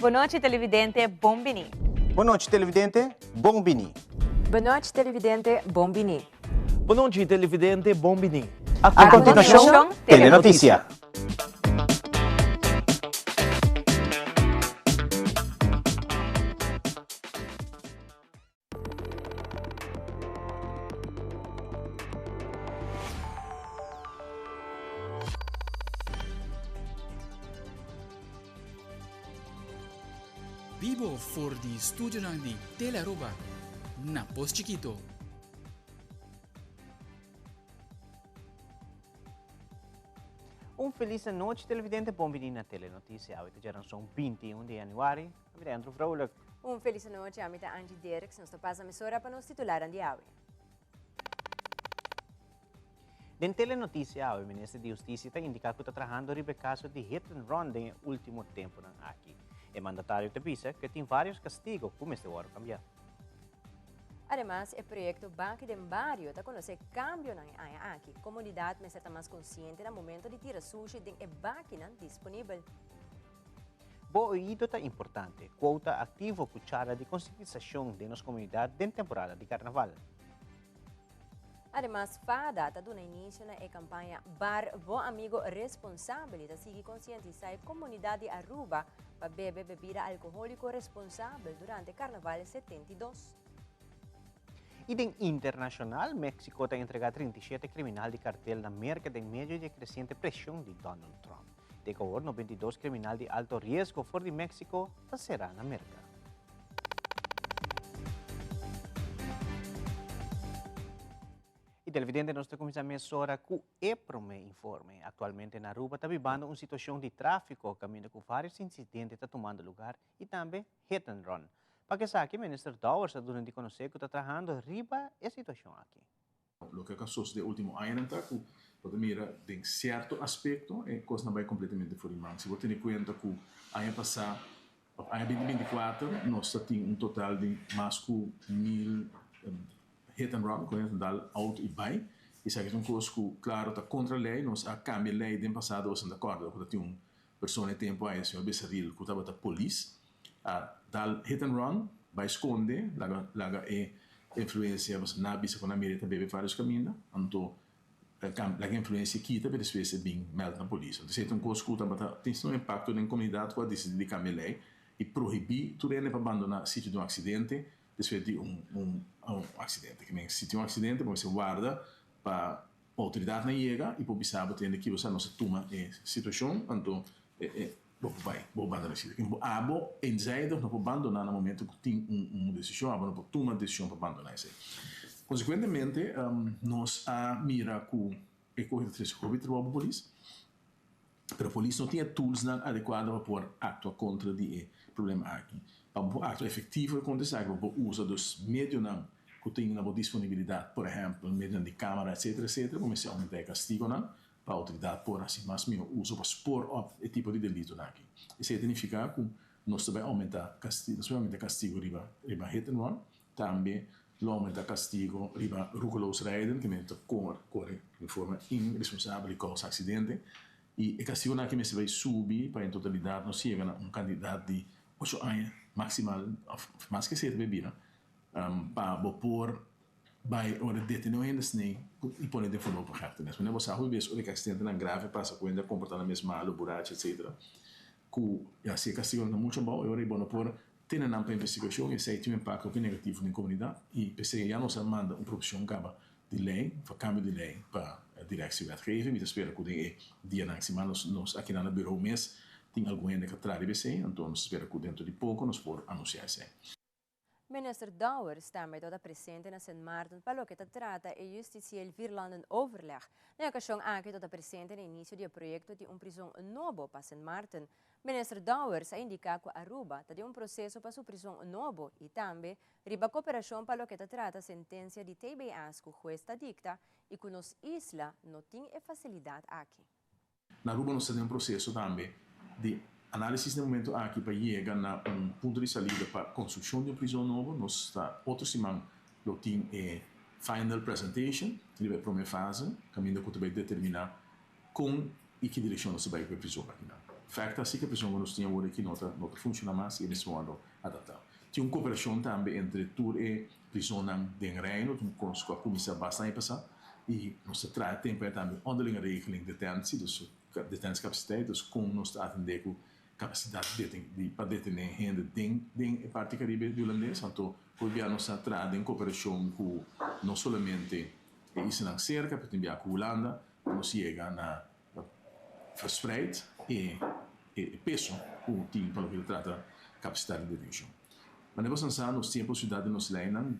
Bon nochi televidente, bon bini. Bon nochi televidente, bon bini. Bon nochi televidente, bon bini. Bon nochi televidente, bon bini. A continuacion, Telenoticia. Bibo for di studionan di Telearuba na Pos Chikito. Un feliz anochi televidente, bon bini na Telenoticia. Awe ta djaranson 21 di januari. Ami ta Andrew Vrolijk. Un feliz anochi, ami ta Angie Derks. Nos ta pasa mesora pa nos titularan di awe. Den Telenoticia awe, Minister di Husticia ta indica cu ta trahando riba e caso di hit and run den e ultimo temponan aki. E mandatario ta bisa cu e tin varios castigo cu mester worde cambia. Ademas, e proyecto Baki den Bario ta conoce cambionan e aña aki. Comunidad mester ta mas consciente na momento di tira sushi den e bakinan disponibel. Bo oido ta importante. Quota activo cu charla di concientisacion den nos comunidad den temporada di Carnaval. Ademas, FADA ta duna inicio na e campaña Bar Bo Amigo Responsabel y ta sigui concientisa e comunidad di Aruba pa bebe bebida alcoholico responsabel durante Carnaval 72. Y den internacional, Mexico ta entrega 37 criminal di cartel na Merca den medio di e creciente presion di Donald Trump. Te cu awor 92 criminal di alto riesgo for di Mexico ta cera na Merca. Y televidente nos ta cuminsa mesora cu e prome informe. Actualmente na Aruba ta bibando un situacion di trafico caminda cu varios incidente ta tumando lugar y tambe hit and run. Pa esaki Minister Dowers a duna di conoce cu ta trahando riba e situacion aki. Loke a sosodé último añanan ta ku bo ta mira den sierto aspekto e kosnan bai kompletamente for di man. Si bo tene kuenta ku aña pasá òf aña binti 24 nos ta tin un total di mas ku 1000 hit and run, ku hende ta dal outo i bai. Esaki ta un kos ku klaro ta kontra lei. Nos a kambia lei den pasado, bo ta kòrda ku ta tin un persona e tempu ei, señor Becerril, ku tabata polis a dal hit and run bai skonde laga laga e influensia pasobra nan a bisa ku nan mira e ta bebe varios kaminda anto laga e influensia kita pero despues e bin meld na polis. Anto esei ta un kos ku tabata tin un impakto den komunidat ku a disidi di kambia lei i prohibí tur hende pa bandona sitio di un aksidente despues di un un aksidente. Si tin un aksidente bo mester warda pa Outoridatnan yega i por bisa bo tende ki bo sa nos a tuma e situashon anto bo por bai bo por bandona e sitio. Bo abo eenzijdig no por bandona na momento ku tin un desishon abo no por tuma desishon pa bandona esei. Konsekuentemente nos a mira ku e kohe ta trese hopi trabou pa polis pero polis no tin e toolsnan adekuado pa por aktua kontra di e problema aki. Pa bo por aktua efektivo kontra esaki bo por usa dus medionan ku tin na bo disponibilidat, por ehèmpel medionan di kámara etsetera etsetera, bo mester oumentá e kastigonan pa outoridat por hasi mas mihó uso pa spor òp e tipo di delitonan aki. Esei ta nifiká ku nos ta bai oumentá nos ta bai oumentá kastigo riba riba hit and run, tambe lo oumentá kastigo riba roekeloos rijden, ke men ta kore di forma iresponsabel i kousa aksidente, i e kastigonan aki mester bai subi pa en totalidat nos yega na un kantidat di ocho aña maksimal òf mas ke esei ta bai bira. Pa bo por bai ora detené un hende snei i pone den voorlopige hechtenis. Wanneer bo sa hopi bes ora e accidentenan grave pasa ku hende a komportá nan mes malu, burachi etcetera, ku ya si e kastigonan ta muchu abou e ora ei bo no por tene nan pa investigashon i esei tin un impakto hopi negativo den komunidat i p'esei ya nos a manda un proposishon kaba di lei pa kambio di lei pa Directie Wetgeving. Mi ta spera ku den e dianan siman nos nos akinan na bureau mes tin algun hende ku a traha riba esei, anto nos ta spera ku dentro di poko nos por anunsiá esei. Minister Dowers tambe tabata presente na Sint Maarten pa loke ta trata e Justitieel Vierlanden Overleg. Na e ocasion aki tabata presente na inicio di e proyecto di un prizon nobo pa Sint Maarten. Minister Dowers a indica cu Aruba ta den un proceso pa su prizon nobo y tambe riba cooperacion pa loke ta trata sentencia di TBS cu huez ta dicta y cu nos isla no tin e facilidad aki. Na Aruba nos ta den un proseso tambe di análisis na e momento aki pa yega na un punto di salida pa konstrukshon di un prizon nobo. Nos ta otro siman lo tin e final presentation riba e prome fase kaminda ku ta bai determiná kon i ki direkshon nos ta bai ku e prizon akinan. Fèkt ta si ku e prishon ku nos tin awor aki no ta no ta funshoná mas i e mester wòrdu adaptá. Tin un koperashon tambe entre tur e prisonnan den Reino, tin un kos ku a kuminsá basta aña pasá i nos ta traha tempu ei tambe onderlinge regeling detentie, dus detentiecapaciteit, dus kon nos ta atendé ku kapasidat di pa detené hende den den e parti Karibe di Hulandes. Anto hopi bia nos ta traha den koperashon ku no solamente e islanan serka pero tin bia ku Hulanda pa nos yega na verspreid e e peso ku tin pa loke ta trata kapasidat di detenshon. Manera bo san sa nos tin e posibilidat den nos leinan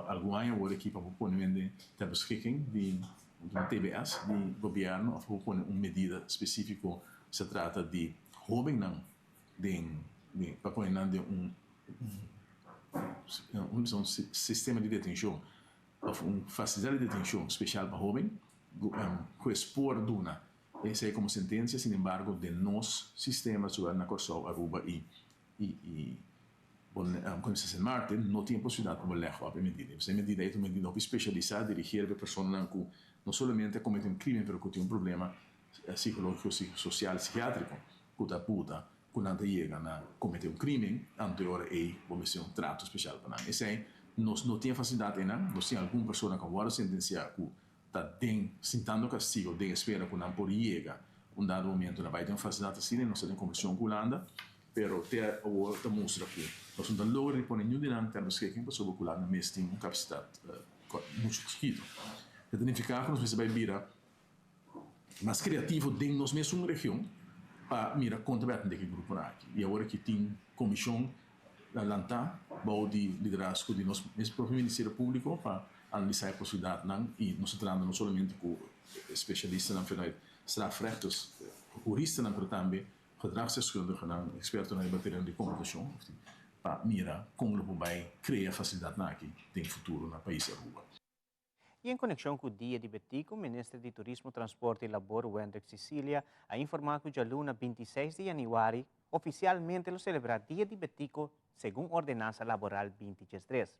algun aña awor aki pa bo pone hende ter beschikking di un TBS di gobièrnu òf bo pone un medida spesífiko si ta trata di hóbennan den pa pone nan den un un sistema di detenshon òf un fasilidat di detenshon spesial pa hóben hues por duna esei komo sentensia. Sinembargo den nos sistema zowel na Kòrsou, Aruba i i Sint Maarten no tin e posibilidat pa bo lèg òp e medida. E medida ei ta un medida hopi spesialisá dirigí riba e personanan ku no solamente a kometé un krimen pero ku tin un problema sikológiko, sosial, sikiátriko ku ta buta ku nan ta yega na kometé un krimen, anto e ora ei bo mester un trato spesial pa nan. Esei nos no tin e fasilidat einan. Nos tin algun persona ku a wòrdu sentensiá ku ta den sintando kastigo den espera ku nan por yega un dado momento na bai den un fasilidat asina i nos ta den kombershon ku Hulanda. Pero te awor ta mustra ku nos no ta logra di pone niun di nan ter beschikking pasobra ku Hulanda mes tin un kapasidat muchu chikitu. E ta nifiká ku nos mester bai bira mas kreativo den nos mesun region pa mira kon ta bai atendé ku e gruponan aki. I awor aki tin komishon lantá bou di liderazgo di nos mes propio Ministerio Públiko pa analisá e posibilidatnan i nos ta trahando no solamente ku spesialistanan vanuit strafrecht, dus huristanan, pero tambe Gedragsdeskundigenan, ekspertonan riba tereno di komportashon, pa mira kon lo por bai krea fasilidatnan aki den futuro na pais Aruba. I en konekshon ku Dia di Betico, Minister di Turismo, Transporte i Labor, Wendrick Cicilia, a informá ku djaluna 26 di yanüari ofisialmente lo selebrá Dia di Betico segun Ordenansa Laboral 20 diestres.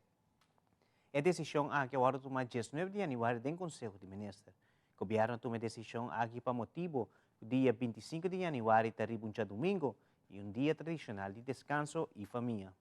E desishon aki a wòrdu tumá 19 di yanüari den Konseho di Minister. Gobièrnu a tuma e desishon aki pa motibu ku dia 25 di yanüari ta riba un djadumingu i un dia tradishonal di deskanso i famia.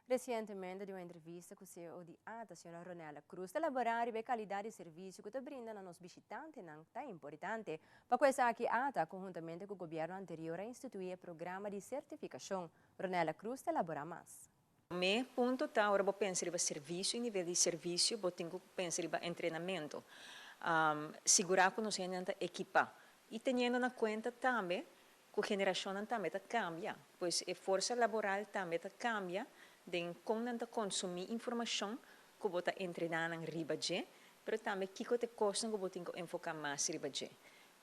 Resientemente den un entrevista ku ceo di ata, señora Ronella Cruz, ta laborá riba e kalidat di servisio ku ta brinda na nos bishitantenan ta importante. Pa ku esaki ata, konhuntamente ku gobièrnu anterior a instituí e programa di sertifikashon. Ronella Cruz ta laborá mas. Promé punto ta ora bo pensa riba servisio i nivel di servisio bo tin ku pensa riba entrenamentu. Sigurá ku nos hendenan ta ekipá i teniendo na kuenta tambe ku generashonnan tambe ta kambia. Pues e forsa laboral tambe ta kambia den kon nan ta konsumí informashon ku bo ta entrená nan riba dje, pero tambe kiko ta e kosnan ku bo tin ku enfoká mas riba dje.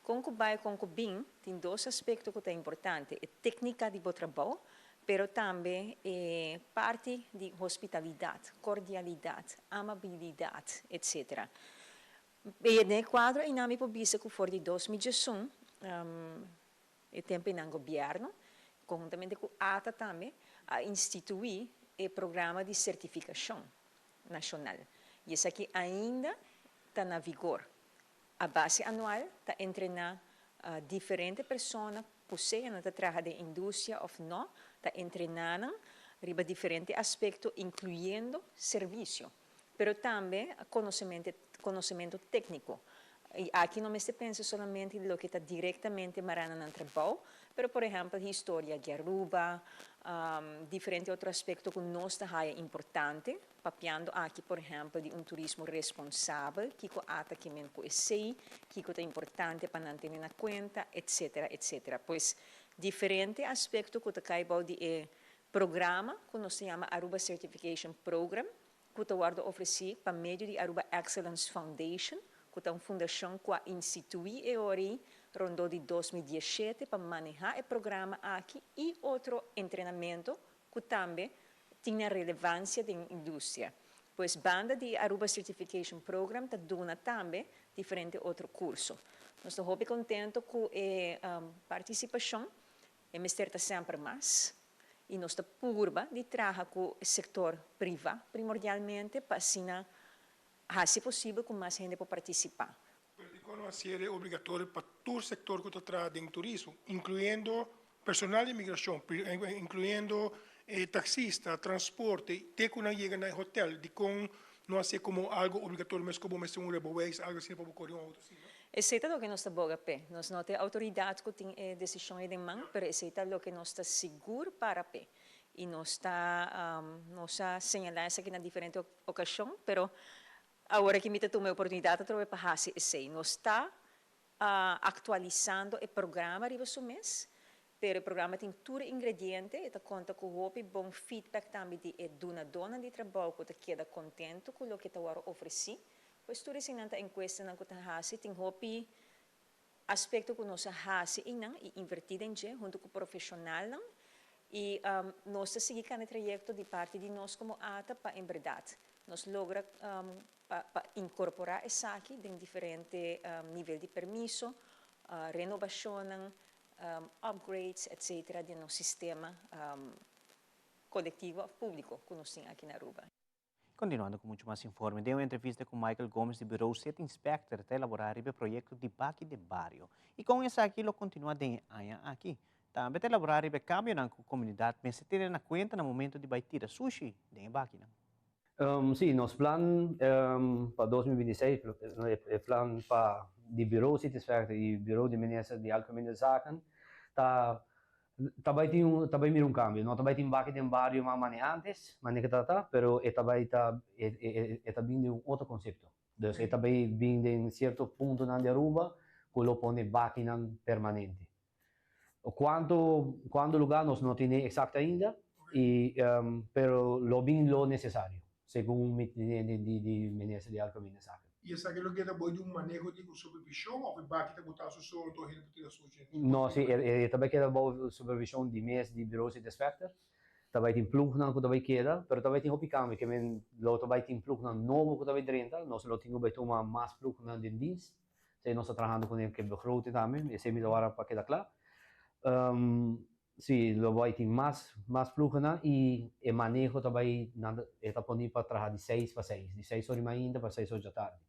Kon ku bai kon ku bin, tin dos aspekto ku ta importante, e téknika di bo trabou, pero tambe e parti di hospitalidat, kordialidat, amabilidat, etsetera. Den e kuadro einan mi por bisa ku for di 2011, e tempu einan gobièrnu, konhuntamente ku ata tambe, a instituí e programa di sertifikashon nashonal. I esaki ainda ta na vigor. A base anual ta entrená diferente persona ku sea nan ta traha den industria òf nò, ta entrená nan riba diferente aspekto inkluyendo servisio, pero tambe konosementu tékniko. I aki no mester pensa solamente di loke ta direktamente mará na nan trabou, pero por ehèmpel historia di Aruba, diferente otro aspekto ku nos ta haya importante. Papiando aki por ehèmpel di un turismo responsabel, kiko ata ke men ku esei, kiko ta importante pa nan tene na kuenta, etsetera, etsetera. Pues diferente aspekto ku ta kai bou di e programa ku nos ta yama Aruba Certification Program, ku ta wòrdu ofresí pa medio di Aruba Excellence Foundation, ku ta un fundashon ku a instituí e ora ei rondó di 2017 pa manehá e programa aki i otro entrenamentu ku tambe tin nan relevansia den industria. Pues banda di e Aruba Certification Program ta duna tambe diferente otro kurso. Nos ta hopi kontento ku e partisipashon, e mester ta semper mas i nos ta purba di traha ku e sektor priva primordialmente pa asina hasi posibel ku mas hende por partisipá. Dikon no hasié obligatorio pa tur sektor ku ta traha den turismo, inkluyendo personal di imigrashon, inkluyendo e taksista, transporte, te ku nan yega na e hotel? Dikon no hasié komo algu obligatorio meskos bo mester un rijbewijs, algu asina pa bo kore un outo asina? Esei ta loke nos ta boga p'e. Nos no ta e outoridat ku tin e desishon ei den man, pero esei ta loke nos ta sigur para p'e. I nos ta nos a señalá esaki na diferente okashon, pero awor aki mi ta tuma e oportunidat atrobe pa hasi esei. Nos ta aktualisando e programa riba su mes, pero e programa tin tur e ingrediente, e ta konta ku hopi bon feedback tambe di e dunadónan di trabou ku ta keda kontentu ku loke ta wòrdu ofresí. Pues tur eseinan ta enkuestanan ku ta hasi, tin hopi aspekto ku nos a hasi einan i invertí den dje huntu ku profeshonalnan i nos ta sigui kana e trayekto di parti di nos komo ata pa en bèrdat nos logra pa pa inkorporá esaki den diferente nivel di permiso, renobashonnan, upgrades etcetera den nos sistema kolektivo òf públiko ku nos tin aki na Aruba. Continuando cu mucho mas informe, den un entrevista cu Michael Gomes di Bureau City Inspector ta elabora riba e proyecto di Baki den Bario y con esaki lo continua den e aña aki. Tambe ta elabora riba e cambionan cu comunidad mester tene na cuenta na momento di bay tira sushi den e bakinan. Sí, nos plan pa 2026, e plan pa di Bureau City Inspector y Bureau di Minister di Algemene Zaken ta Ta bai tin un, ta bai mira un cambio. No ta bai tin baki den bario mas mane antes, mane ke ta ta, pero e ta bai ta, e e e ta bin den un otro concepto. Dus e ta bai bin den cierto puntonan di Aruba cu lo pone bakinan permanente. Cuanto, cuando lugar nos no tene exacto ainda, y pero lo bin lo necesario, segun mi tene di di Minister di Algemene Zaken. I esaki lo keda bou di un maneho di un supervishon òf e baki ta botá su solo tur hende por tira sushi? No, si, e ta bai keda bou supervishon di mes di Bureau City Inspector. Ta bai tin plugnan ku ta bai keda, pero ta bai tin hopi kambio, ke men lo ta bai tin plugnan nobo ku ta bai drenta, nos lo tin ku bai tuma mas plugnan den dienst. Esei nos ta trahando kuné ku e begroting tambe, esei mi ta wara pa keda kla. Sí, lo bai tin mas mas ploegennan i e maneho ta bai nan ta e ta poni pa traha di seis pa seis, di seis ora di mainta pa seis ora djatardi.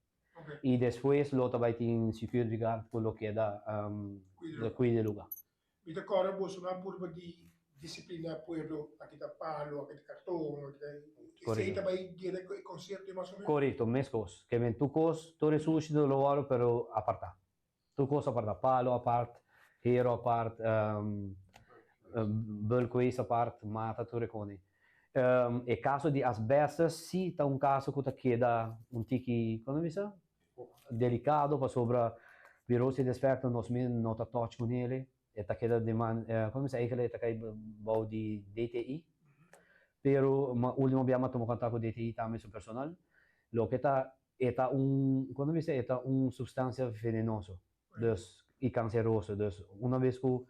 I despues lo ta bai tin security guard ku lo keda kuida e luga. Mi ta kòrda boso no a purba di disiplina pueblo, a kita palo, a kita karton, a kita esei ta bai keda e konsepto mas o menos? Korekto, meskos. Ke men tur kos, tur e sushi lo wòrdu pero apartá. Tur kos apart, palo apart, hero apart, bulk waste apart, mata tur e koni. E kaso di asbestos si ta un kaso ku ta keda un tiki, kon ta bisa? Delikado pasobra Bureau City Inspector nos mes no ta touch ku nele, e ta keda den man, kon ta bisa eigentlik e ta kai bou di DTI, pero ultimo bia mi a tuma kontak ku DTI tambe su personal, loke ta E ta un, kon ta bisa, e ta un substancia venenoso, dus, y canceroso. Dus, una bes cu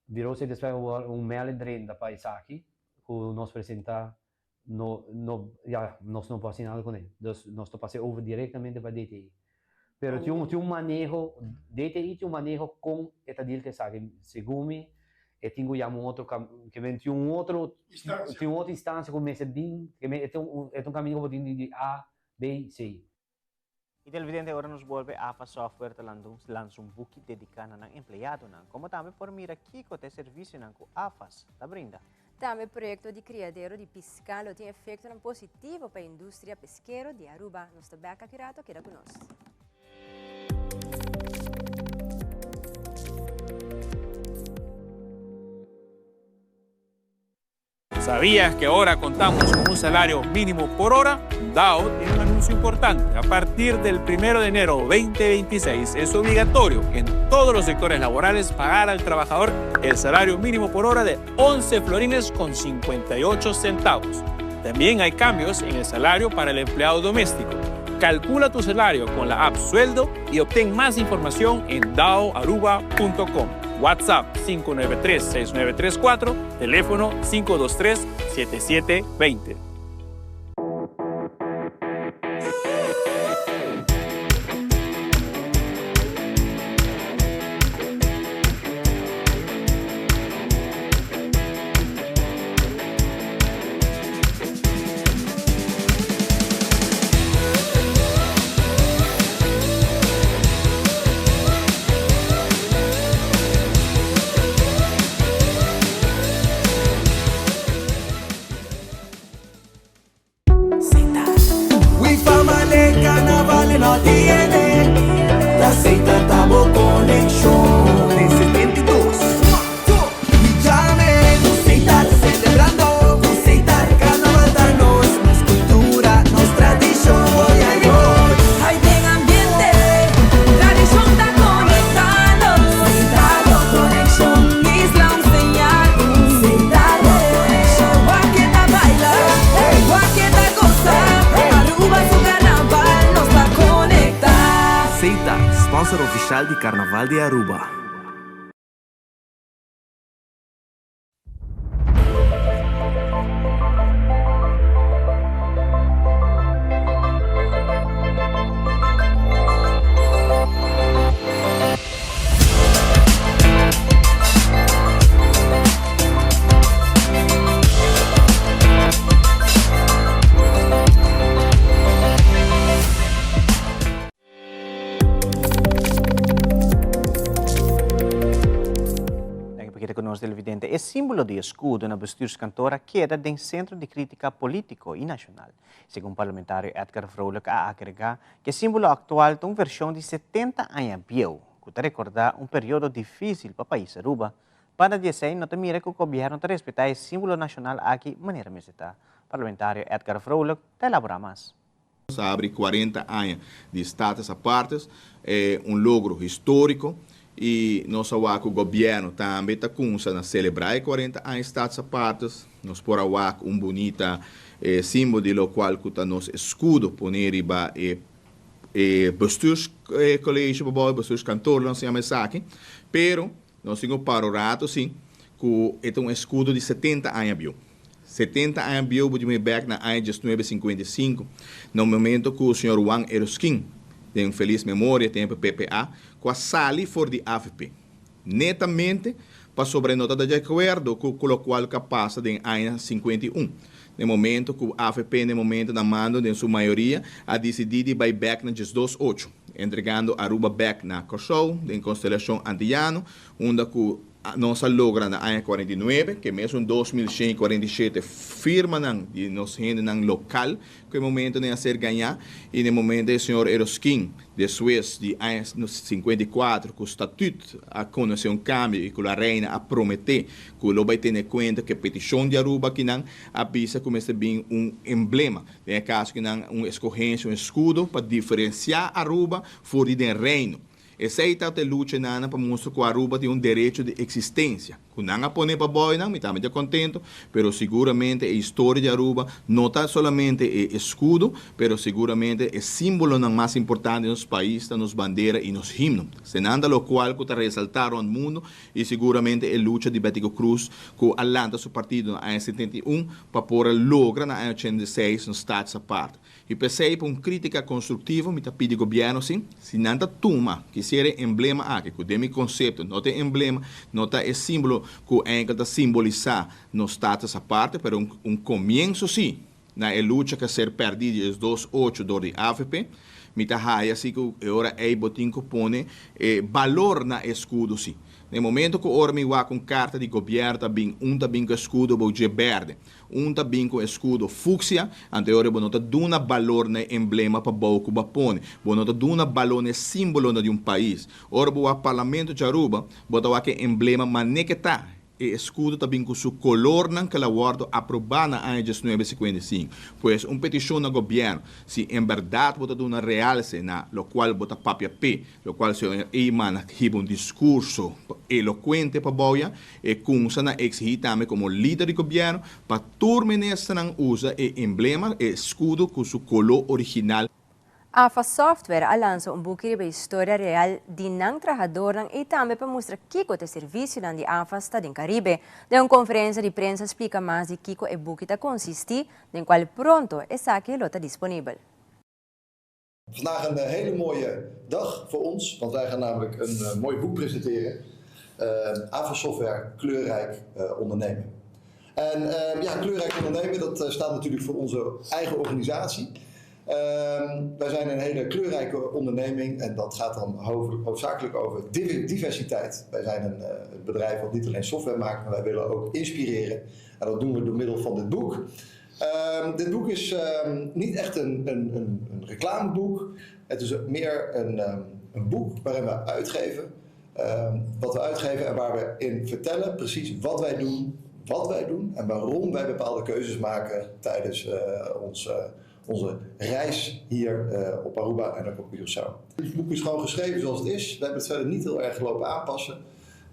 Bureau City Inspector wor un mel drenta pa esaki, cu nos presenta, no, no, ya, nos no por haci nada cune. Dus, nos ta pasa e over directamente pa DTI. Pero tin un, tin un maneho, DTI tin un maneho con e ta deal cu esaki. Segun mi, e tin cu yama un otro cam, ke men tin un otro, tin un otro instancia cu mester bin, ke men e ta un, e ta un caminda cu bo tin di A B, C. I televidente ora nos bolbe AFA Software ta lansa un buki dediká na nan empleadonan, komo tambe por mira kiko ta e servisionan ku AFAS ta brinda. Tambe proyekto di kriadero di piská lo tin efektonan positivo pa e industria peskero di Aruba. Nos ta bèk aki rato, keda ku nos. ¿Sabías que ahora contamos con un salario mínimo por hora? DAO tiene un anuncio importante. A partir del 1 de enero 2026 es obligatorio en todos los sectores laborales pagar al trabajador el salario mínimo por hora de 11 florines con 58 centavos. También hay cambios en el salario para el empleado doméstico. Calcula tu salario con la app Sueldo y obtén más información en daoaruba.com. WhatsApp 593-6934, teléfono 523-7720. Carnaval di Aruba. Danki pa keda ku nos televidente. E símbolo di eskudo na bestuurskantoor a keda den sentro di krítika polítiko i nashonal. Segun parlamentario Edgar Vrolijk a agregá ku e símbolo aktual ta un vershon di setenta aña bieu ku ta rekordá un periodo difísil pa pais Aruba. Banda di esei no ta mira ku gobièrnu ta respetá e símbolo nashonal aki manera mester ta. Parlamentario Edgar Vrolijk ta elaborá mas. Nos a abri 40 aña di Status Apartes, e un logro historico y nos a wak cu gobierno tambe ta cunsa na celebra e 40 aña Status Apartes. Nos por a wak un bunita simbolo di locual cu ta nos escudo pone riba e e bestuurscollege bijvoorbeeld, bestuurskantoor nos yama esaki, pero nos tin cu para un rato si cu e ta un escudo di 70 aña bieu. 70 aña bieu bo tin bek na aña 1955, na un momento cu señor Juan Eroskin, den feliz memoria, tempo PPA, cu a sali for di avp. Netamente pasobra e no ta di acuerdo cu locual cu a pasa den aña 51. Den momento cu avp den momento na mando den su mayoria a dicidi di bay bek na 12 ocho, entregando Aruba bek na Corsou den constelacion Antillano, unda cu Nos a logra na aña 49, ke mesun 2147 firmanan di nos hendenan lokal ku e momento nan a ser gañá i na e momento e señor Eroskin despues di aña 54 ku statut a konosé un kambio i ku la reina a prometé ku lo bai tene kuenta ku e petishon di Aruba kinan a bisa ku mester bin un emblema den e kaso kinan un eskohensia un eskudo pa diferensiá Aruba for di den reino. Esey ta te lucha nana pa mustra cu Aruba tin un derecho di existencia. Cu nan a pone pa boynan, mi tambe ta contento, pero siguramente e historia di Aruba no ta solamente e escudo, pero siguramente e simbolonan mas importante di nos pais ta nos bandera y nos himno. Senan ta locual cu ta resalta rond mundo y siguramente e lucha di Betico Croes cu a lanta su partido na aña 71 pa por a logra na aña 86 nos status apart. I p'esei pa un krítika konstruktivo mi ta pidi gobièrnu si, si nan ta tuma kisiera e emblema aki, ku den mi konsepto no ta e emblema, no ta e símbolo ku enkel ta simbolisá nos status aparte, pero un un komienso si na e lucha ku a ser pèrdí di diesdos ocho dor di avp, mi ta haya si ku e ora ei bo tin ku pone e balor na e eskudo si. Na e momento ku ora mi wak un karta di gobièrnu ta bin, un ta bin ku eskudo bou dje bèrdè, Un ta bin ku eskudo fuksia, anto e ora bo no ta duna balor na e emblema pa bou ku bo a pone. Bo no ta duna balor na e simbolonan di un pais. Ora bo wak Parlamento di Aruba, bo ta wak e emblema mane ke ta. E eskudo ta bin ku su kolornan ke la wòrdu aprobá na aña 1955. Pues un petishon na gobièrnu, si en bèrdat bo ta duna realse na lokual bo ta papia p'e, Locual señor Eman a hiba un discurso elocuente pa bouya, e cunsa na exigi tambe como lider di gobierno pa tur ministernan usa e emblema, e escudo cu su color original. AFA Software a lansa un buki riba historia real di nan trahadornan i tambe pa mustra kiko ta e servisionan di AFAS ta den Karibe. Den un konferensia di prensa splika mas di kiko e buki ta konsistí, den kual pronto esaki lo ta disponibel. Vandaag een eh, hele mooie dag voor ons, want wij gaan namelijk een eh, mooi boek presenteren. Uh, eh, Software Kleurrijk Ondernemen. En ja, kleurrijk ondernemen, dat staat natuurlijk voor onze eigen organisatie. Ehm, wij zijn een hele kleurrijke onderneming en dat gaat dan hoofdzakelijk over diversiteit. Wij zijn een bedrijf wat niet alleen software maakt, maar wij willen ook inspireren. En dat doen we door middel van dit boek. Ehm, dit boek is ehm, niet echt een, een, een, een reclameboek. Het is meer een, ehm, een boek waarin we uitgeven wat we uitgeven en waar we in vertellen precies wat wij doen, wat wij doen en waarom wij bepaalde keuzes maken tijdens uh, onze, onze reis hier uh, op Aruba en ook op Curaçao. Het boek is gewoon geschreven zoals het is. We hebben het verder niet heel erg lopen aanpassen.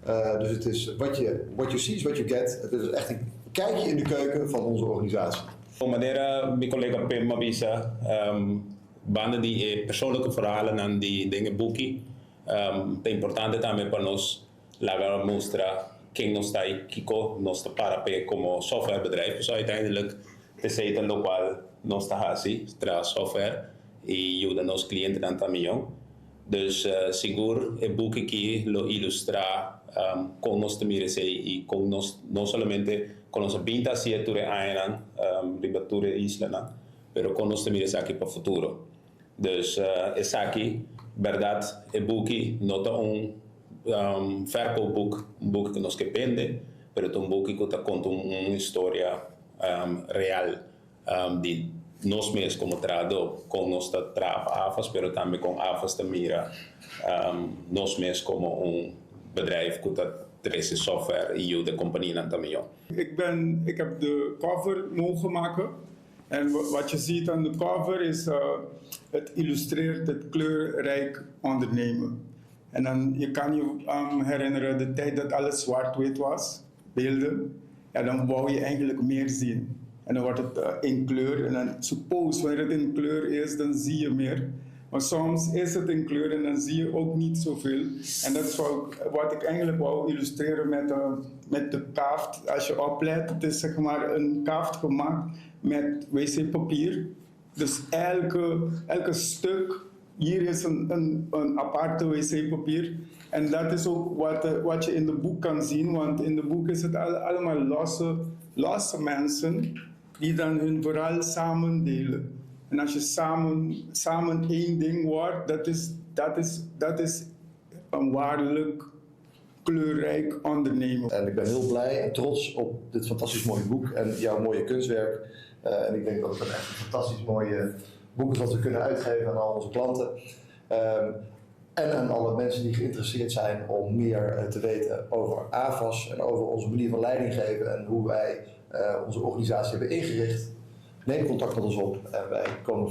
Uh, dus het is what you, what you see is what you get. Het is echt een kijkje in de keuken van onze organisatie. Manera mi colega Pim a bisa, um, banda di e persoonlijke verhalen di den e buki, Ta importante tambe pa nos laga mustra ken nos ta y kico nos ta para p'e como softwarebedrijf. Pasobra uiteindelijk esey ta locual nos ta haci, traha software y yuda nos clientenan ta mijo. Dus sigur e buki aki lo ilustra con nos ta mira esey y con nos no solamente con nos a bin ta haci e tur e añanan riba tur e islanan, pero con nos ta mira esaki pa futuro. Dus esaki berdad e buki no ta un verkoopboek, un buki cu nos ke bende, pero ta un buki cu ta conta un historia real di nos mes como trahador, con nos ta traha pa AFAS, pero tambe con AFAS ta mira nos mes como un bedrijf cu ta trece software y yuda companianan ta mijo. Ik ben, ik heb de cover mogen maken. En wat je ziet aan de cover is, het illustreert het kleurrijk ondernemen. En dan, je kan je herinneren de tijd dat alles zwart-wit was, beelden. Ja, dan wou je eigenlijk meer zien. En dan wordt het in kleur. En dan, suppose, wanneer het in kleur is, dan zie je meer. Maar soms is het in kleur en dan zie je ook niet zoveel. En dat is wat ik eigenlijk wou illustreren met de kaft. Als je oplet, het is zeg maar een kaft gemaakt met wc-papier. Dus elke stuk, hier is een aparte wc-papier. En dat is ook wat je in de boek kan zien, want in de boek is het allemaal losse mensen die dan hun verhaal samen delen. En als je samen één ding wordt, dat is een waarlijk kleurrijk ondernemen. En ik ben heel blij en trots op dit fantastisch mooie boek en jouw mooie kunstwerk. En ik denk dat het een echt een fantastisch mooie boek is wat we kunnen uitgeven aan al onze klanten. En aan alle mensen die geïnteresseerd zijn om meer te weten over AFAS en over onze manier van leiding geven en hoe wij onze organisatie hebben ingericht. Neem contact met ons op en wij komen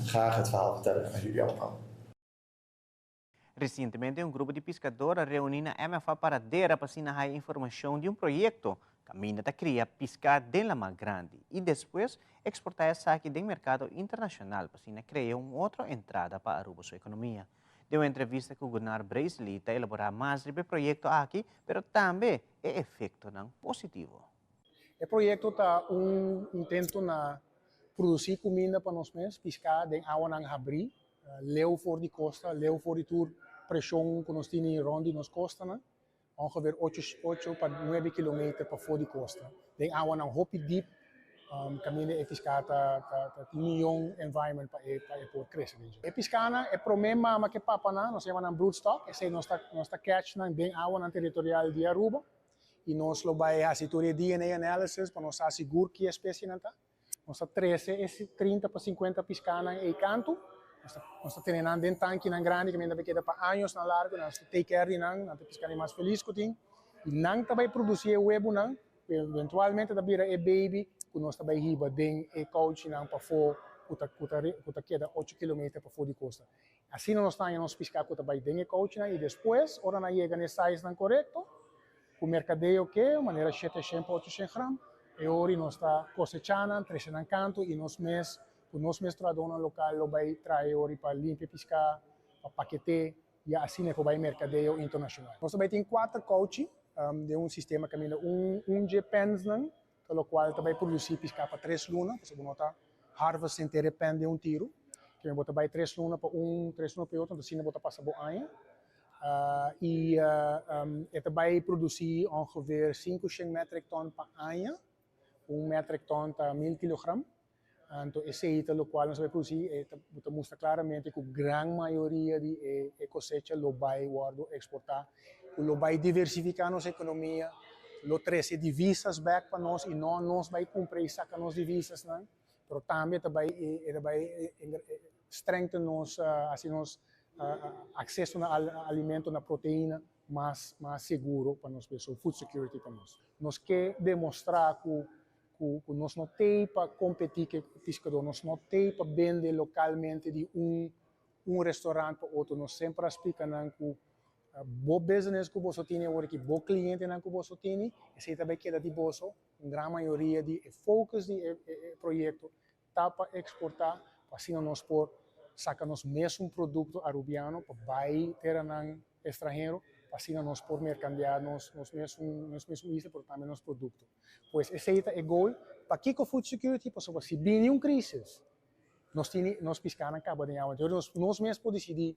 graag het verhaal vertellen aan jullie allemaal. Recientemente, un grupo di piscado a reuni na MFA Paradera pa asina informacion di un proyecto caminda ta cria pisca den lama grandi y despues exporta esaki den mercado internacional pa asina crea un otro entrada pa Aruba su economia. Den un entrevista cu Gunnar Braisley, ta elabora mas riba e proyecto aki, pero tambe e efectonan positivo. E proyecto ta un intento na produci cuminda pa nos mes, pisca den awa habri, leu for di costa, leu for di tur presion cu nos tin rond di nos costa, ne? Ongeveer 8 pa 9 kilometer pafo di costa. Den awa nan hopi deep, caminda e pisca ta tin miho environment pa e por crece. E piscanan, e prome mama cu papa nan, nos yama broodstock, esey nos ta catch nan den awa nan territorial di Aruba, y nos lo bay haci tur DNA analysis pa nos sa sigur ki especie nan ta. Nos ta trece 30 pa 50 piscanan e canto. Nos ta tene nan den tanki nan grandi, cu ta keda pa añanan largo, nos ta take care di nan, nan ta piscanan mas feliz cu tin. Y nan ta bay produci e webo nan, eventualmente ta bira e baby, cu nos ta bay hiba den e kouchi nan pafo, cu ta keda 8 kilometer pafo di costa. Asina nos ta nos pisca cu ta bay den e kouchi nan, y despues, ora nan yega na size nan corecto, cu mercadeo cu, manera 700 pa 800 gram, y ora nos ta cosechando, trece canto y nos mes, cu nos mes trahador local lo bay traha ora pa limpia pisca, pa pakete, y asina cu bay mercadeo internacional. Nos tambe tin cuater kouchi, di un sistema caminda un di e pens nan, cu tambe produci pisca pa 3 luna, pasobra no ta harvest henter pen di un tiro, cu bo ta bay 3 luna pa un, 3 luna pa otro, asina bo ta pasa bo aña. Y e ta bay produci ongeveer 500 metric ton pa aña, un metric ton ta 1000 kilogram. Anto, esey ta locual nos ta bay produci, ta mustra claramente cu gran mayoria di e cosecha lo bay wordo exporta, lo bay diversifica nos economia, lo trece divisas back pa nos y no nos bay cumpra y saca nos divisas, no? Pero tambe tambe tambe strengthen nos asina nos aceso na alimento, na proteina mas sigur pa nos, so food security pa nos. Nos kier demostra cu nos no tin pa competi cu piscado, nos no tin pa bende localmente di un restaurant pa otro. Nos semper a splica cu bo business cu bo tin awor cu bo clientenan cu bo tin, esey tambe keda di bo. Un gran mayoria di focus di e proyecto ta pa exporta, pa asina nos por saka nos mesun produkto arubiano pa bai teranan estranhero pa asina nos por merkandeá nos nos mesun nos mesun isla pero tambe nos produkto. Pues esei ta e goal. Pakiko food security? Pasobra si bini un crisis nos tini nos piskanan kaba den awa. Entonces nos nos mes por disidí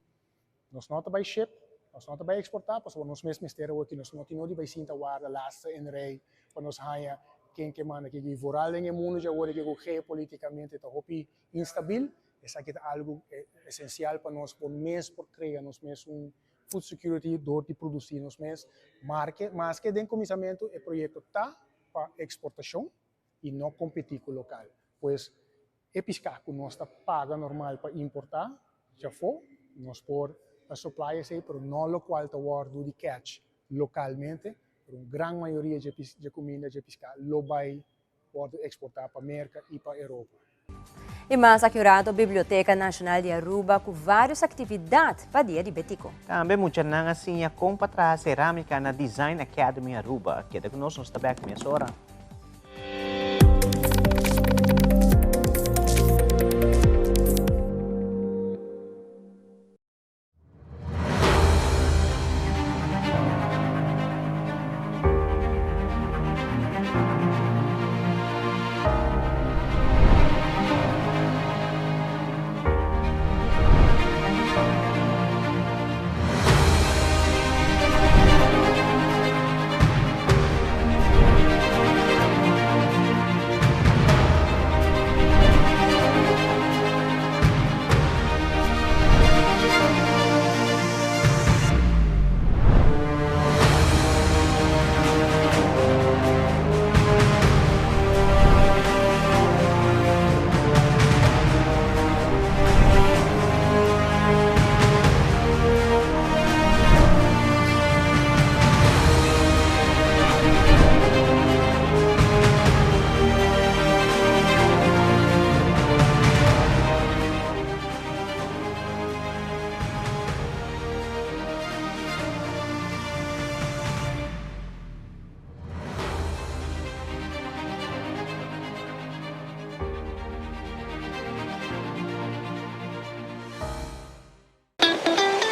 nos no ta bai ship, nos no ta bai eksportá pasobra nos mes mester awor ki nos no tin no di bai sinta warda laatste in rij pa nos haña ken ke manda kiko. I vooral den e mundo dje awor ki ku geopoliticamente ta hopi instabil, esaki ta algu esencial pa nos por mes por crea nos mes un food security door di produci nos mes. Marke, maske den cuminsamentu e proyecto ta pa exportacion y no competi cu local. Pues e pisca cu nos ta paga normal pa importa djafo, nos por supply esey, pero no locual ta wordo di catch localmente, pero un gran mayoria dje cuminda dje pisca lo bay wordo exporta pa Merca y pa Europa. Y mas aki un rato Biblioteca Nacional di Aruba cu varios actividad pa Dia di Betico. Tambe muchanan a siña con pa traha ceramica na Design Academy Aruba. Keda cu nos, nos ta bek mesora.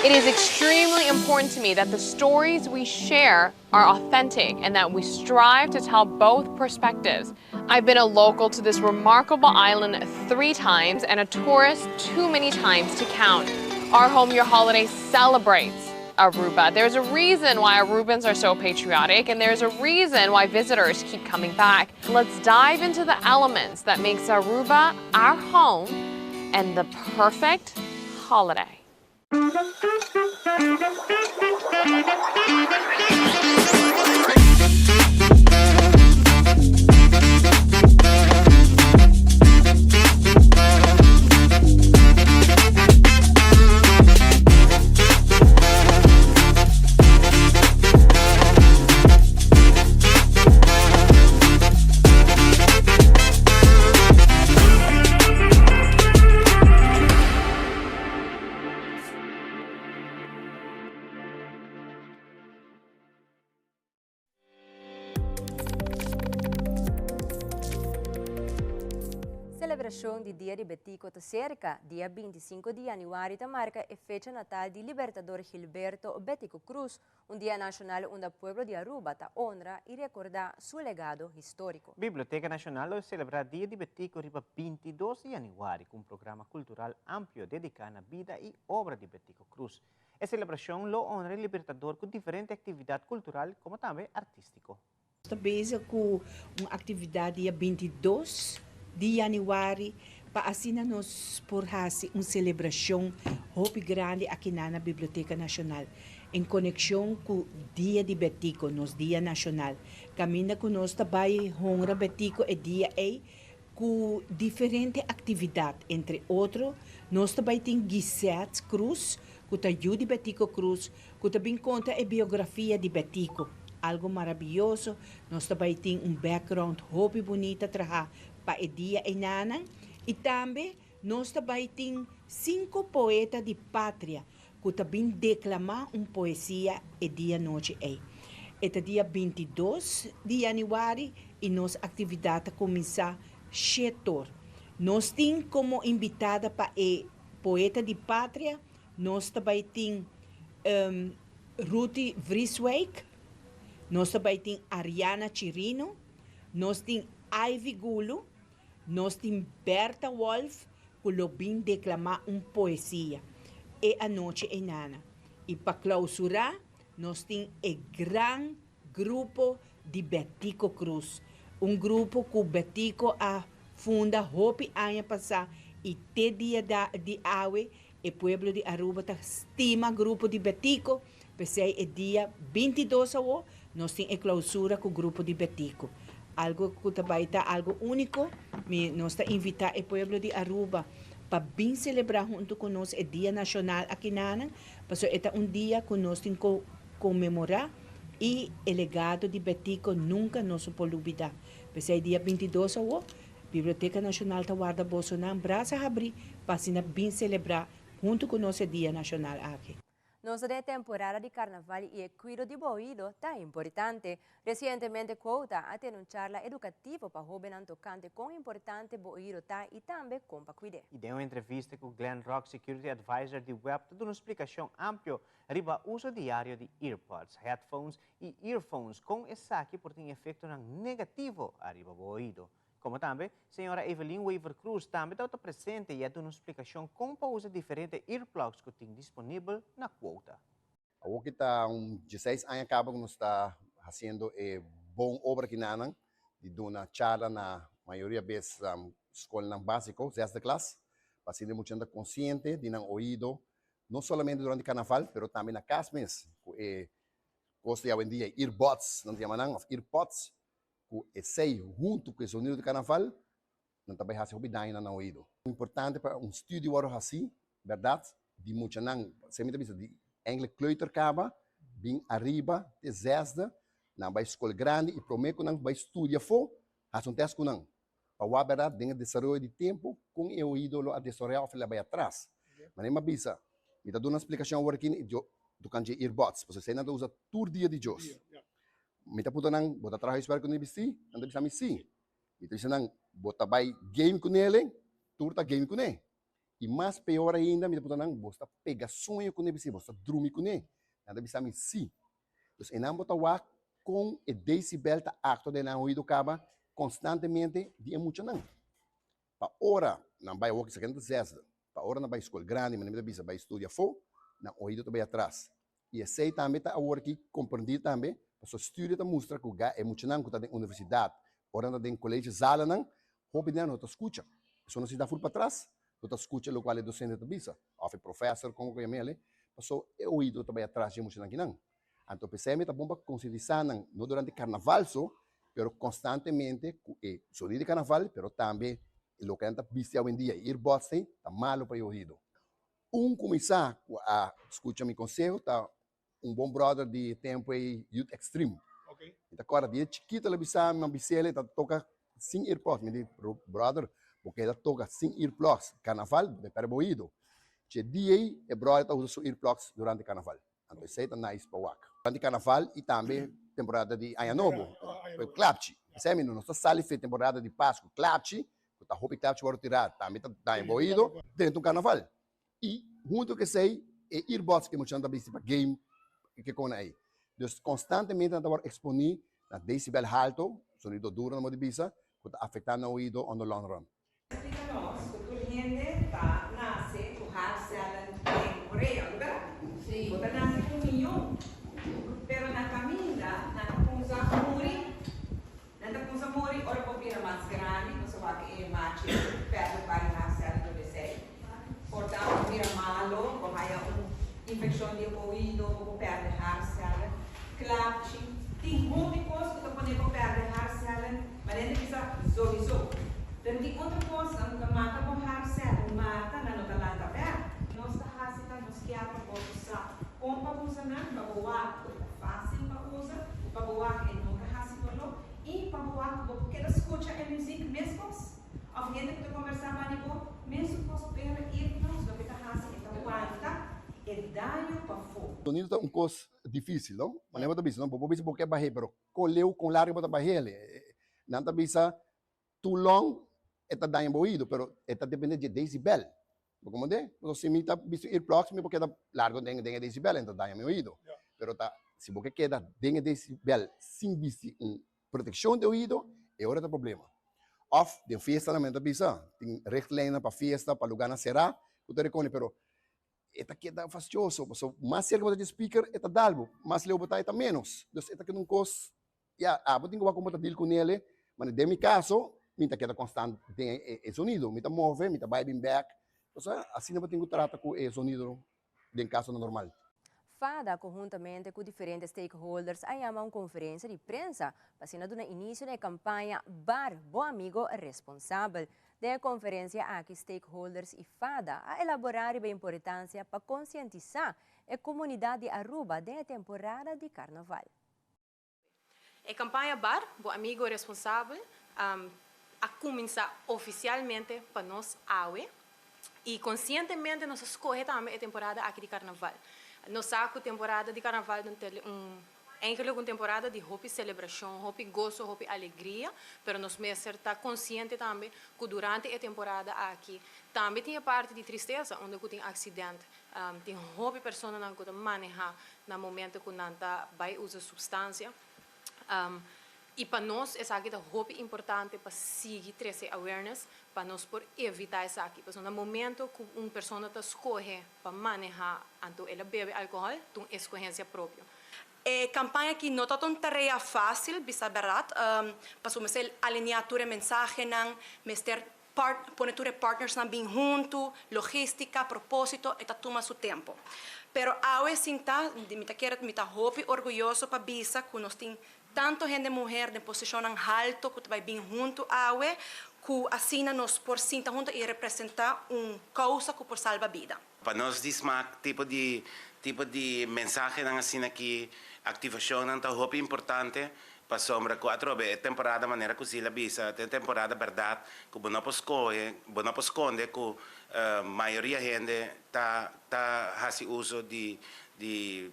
It is extremely important to me that the stories we share are authentic and that we strive to tell both perspectives. I've been a local to this remarkable island three times and a tourist too many times to count. Our Home Your Holiday celebrates Aruba. There's a reason why Arubans are so patriotic and there's a reason why visitors keep coming back. Let's dive into the elements that makes Aruba our home and the perfect holiday. Celebracion di Dia di Betico ta cerca. Dia 25 di januari ta marca e fecha natal di Libertador Gilberto Betico Croes, un dia nacional unda pueblo di Aruba ta honra y recorda su legado historico. Biblioteca Nacional lo celebra Dia di Betico riba 22 di januari cu un programa cultural amplio dedica na bida y obra di Betico Croes. E celebracion lo honra e Libertador cu diferente actividad cultural como tambe artistico. Ta bezig ku un aktividat dia 22 di yanüari pa asina nos por hasi un selebrashon hopi grandi aki na na Biblioteka Nashonal en konekshon ku Dia di Betico, nos dia nashonal. Kaminda ku nos ta bai honra Betico e dia ei ku diferente aktividat, entre otro nos ta bai tin Gisette Cruz ku ta yu di Betico Cruz ku ta bin konta e biografia di Betico. Algo marabiyoso, nos ta bai tin un background hopi bunita traha pa e dia einanan i tambe nos ta bai tin sinku poeta di patria ku ta bin deklamá un poesia e dia nochi ei. E ta dia 22 di yanüari i nos aktividat ta kuminsá shetor. Nos tin komo invitada pa e. poeta di patria, nos ta bai tin Ruthie Vrieswijk, nos ta bai tin Ariana Chirino, nos tin Ivy Gulu, nos tin Bertha Wolff ku lo bin deklamá un poesia e anochi einana. I pa klausurá nos tin e gran grupo di Betico Croes, un grupo ku Betico a funda hopi aña pasá i te dia di awe e pueblo di Aruba ta stima grupo di Betico, p'esei e dia 22 awo nos tin e klausura ku grupo di Betico. Algo ku ta bai ta algo úniko, mi nos ta invitá e pueblo di Aruba pa bin selebrá huntu ku nos e dia nashonal akinanan, pasobra e ta un dia ku nos tin ku konmemorá i e legado di Betico nunka nos por lubidá. P'esei dia 22 awo, Biblioteka Nashonal ta warda bosonan brasa habrí pa asina bin selebrá huntu ku nos e dia nashonal aki. Nos ta den e temporada di karnaval i e kuido di bo oido ta importante. Resientemente Quota a tene un charla edukativo pa hóbennan tokante kon importante bo oido ta i tambe kon pa kuid'é. I den un entrevista ku Glenn Rock, Security Advisor di web ta duna un splikashon amplio riba uso diario di earpods, headphones i earphones, kon esaki por tin efektonan negativo ariba bo oido. Komo tambe, señora Evelyn Wever-Croes tambe tabata presente i a duna un splikashon kon pa usa diferente earplugs ku tin disponibel na Quota. Awor ki ta un dieseis aña kaba ku nos ta hasiendo e bon obra kinanan di duna charla na mayoria bes skolnan básiko, zesde klas, pa asina e muchanan ta konsiente di nan oido, no solamente durante karnaval, pero tambe na kas mes, ku e kos di awendia, e earbuds nan ta yama nan, òf earpods, ku esei huntu ku e zonido di karnaval, nan ta bai hasi hopi daño na nan oido. Importante pa un studio wòrdu hasi, bèrdat, di muchanan, esei mi ta bisa, di enkele kleuter kaba, bin ariba te zesde, nan bai skol grandi i promé ku nan bai studia afó, hasi un tèst ku nan, pa wak bèrdat den e desaroyo di tempu kon e oido lo a desaroyá òf el a bai atras. Manera mi a bisa, mi ta duna splikashon awor aki tokante dje earbuds, pasobra esei nan ta usa tur dia di djos. Mi ta puntra nan, bo ta traha huiswerk ku mi bistí? Nan ta bisa mi, sí. Mi ta bisa nan, bo ta bai game ku nele? Tur ta game kuné. I mas peor ainda, mi ta puntra nan, bo ta pega sueño kuné bistí? Bo ta drumi kuné? Nan ta bisa mi, sí. Dus einan bo ta wak kon e decibel ta aktua den nan oido kaba konstantemente di e muchanan. Pa ora nan bai awor esaki nan ta zesde, pa ora nan bai skol grandi, manera mi ta bisa bai studia afó, nan oido ta bai atras. I esei tambe ta awor aki komprendí tambe, pasobra studio ta mustra ku e muchanan ku ta den universidat, ora nan ta den kolegio zalanan, hopi di nan no ta skucha. Pasobra nan sinta ful patras, no ta skucha lokual e dosente ta bisa, òf e profèser, komo ku yam'el, pasobra e oido ta bai atras di e muchanan akinan. Anto p'esei mi ta bon pa konsientisá nan, no durante karnaval so, pero konstantemente ku e sonido di karnaval, pero tambe loke nan ta bisti awendia, e earbuds ei, ta malu pa e oido. Un kuminsá ku a skucha mi konseho ta un bon bròder di e tempu ei, Youth Extreme. Mi ta kòrda di e chikitu el a bisa mi, mi a bis'el e ta toka sin earplugs. Mi di, Bròder, bo keda toka sin earplugs karnaval, bo ta pèrdè bo oido. Dje dia ei e bròder ta usa su earplugs durante karnaval. Anto esei ta nice pa wak. Durante karnaval i tambe temporada di Aña Nobo, klapchi. Esei mi no ta sali fe temporada di Pasku, klapchi ku ta hopi klapchi wòrdu tirá tambe ta daña bo oido dentro un karnaval. I huntu ku esei e earbuds ku e muchanan ta bisti pa game ke kona ei. Dus konstantemente nan ta wòrdu eksponí na decibel halto, sonido duro nan por di bisa, ku ta afektá nan oido on the long run. Splika nos ku tur hende ta nase ku haarcellen den orea, no berdad? Bo ta nase ku un miyon, pero na kaminda nan ta kumsa muri. Nan ta kumsa muri ora bo bira mas grandi, bo sa wak e machi pèrdè un par di haarcellen door esei. Por ta bo bira malo, bo haya un infekshon di e oido, bo por pèrdè haarcellen. Klapchi, tin hopi kos ku ta pone bo pèrdè haarcellen. Manera ta bisa zoizo. Pero tin otro kosnan ku ta mata bo haarcellen, mata nan no ta lanta bèk. Nos ta hasi ta nos kier pa boso sa kon pa usa nan, pa bo wak ku e ta fásil pa usa, pa bo wak e no ta hasi doló i pa bo wak ku bo por keda skucha e muzik meskos òf hende ku ta kombersá bani bo mesun kos pero earplugs loke ta hasi e ta wanta e daño pafó. Sonido ta un kos difísil, no? Manera bo ta bisa, no? Bo por bisa bo ke bah'é, pero Kon leu, kon largu bo ta bai hel. Nan ta bisa too long e ta daña bo oido, pero e ta depende dje decibel. Bo komprendé? Pasobra si mi ta bisti earplugs mi por keda largo den den e decibel en ta daña mi oido. Pero ta si bo ke keda den e decibel sin bisti un protekshon di oido, e ora ta problema. Òf den fiestanan men ta bisa, tin richtlijnen pa fiesta, pa lugánan será ku ta rekone, pero e ta keda fastioso, pasobra mas serka bo ta dje speaker e ta dal bo, mas leu bo ta e ta ménos. Dus e ta keda un kos Ya, abo tin ku wak kon bo ta deal ku nele, ma den mi kaso, mi ta keda konstant den e zonido. Mi ta move, mi ta bai bin bèk. Osea, asina bo tin ku trata ku e zonido den kasonan normal. Fada konhuntamente ku diferente stakeholders a yama un konferensia di prensa pa asina duna inisio na e kampaña Bar Bo Amigo Responsabel. Den e konferensia aki stakeholders i fada a elaborá riba e importansia pa konsientisá e komunidat di Aruba den e temporada di karnaval. E campaña Bar, bo amigo responsabel a cuminsa oficialmente pa nos awe y conscientemente nos a scoge tambe e temporada aki di carnaval. Nos sa cu temporada di carnaval ta un eigenlijk un temporada di hopi celebracion, hopi gozo, hopi alegria, pero nos mester ta consciente tambe cu durante e temporada aki tambe tin e parti di tristeza unda cu tin accident, Tin hopi personanan ku ta manehá na momento ku nan ta bai usa supstansia. I pa nos esaki ta hopi importante pa sigui trese awareness pa nos por evitá esaki. Pasobra na momento ku un persona ta skohe pa manehá anto el a bebe alkohòl, ta un eskohensia propio. E kampaña aki no ta un tarea fásil, bisa bèrdat, pasobra mester alineá tur e mensahenan, mester Part, pone tur e partnersnan bin huntu, logística, propósito, e ta tuma su tempo. Pero awe sinta, mi ta kere, mi ta hopi orguyoso pa bisa ku nos tin tanto hende muher den posishonnan halto ku ta bai bin huntu awe, ku asina nos por sinta huntu i representá un kousa ku por salba bida. Pa nos di smak tipo di tipo di mensahenan asina ki aktivashonnan ta hopi importante pasobra ku atrobe e temporada manera ku Zila bisa ta e temporada bèrdat ku bo no por skohe bo no por skonde ku mayoria hende ta ta hasi uso di di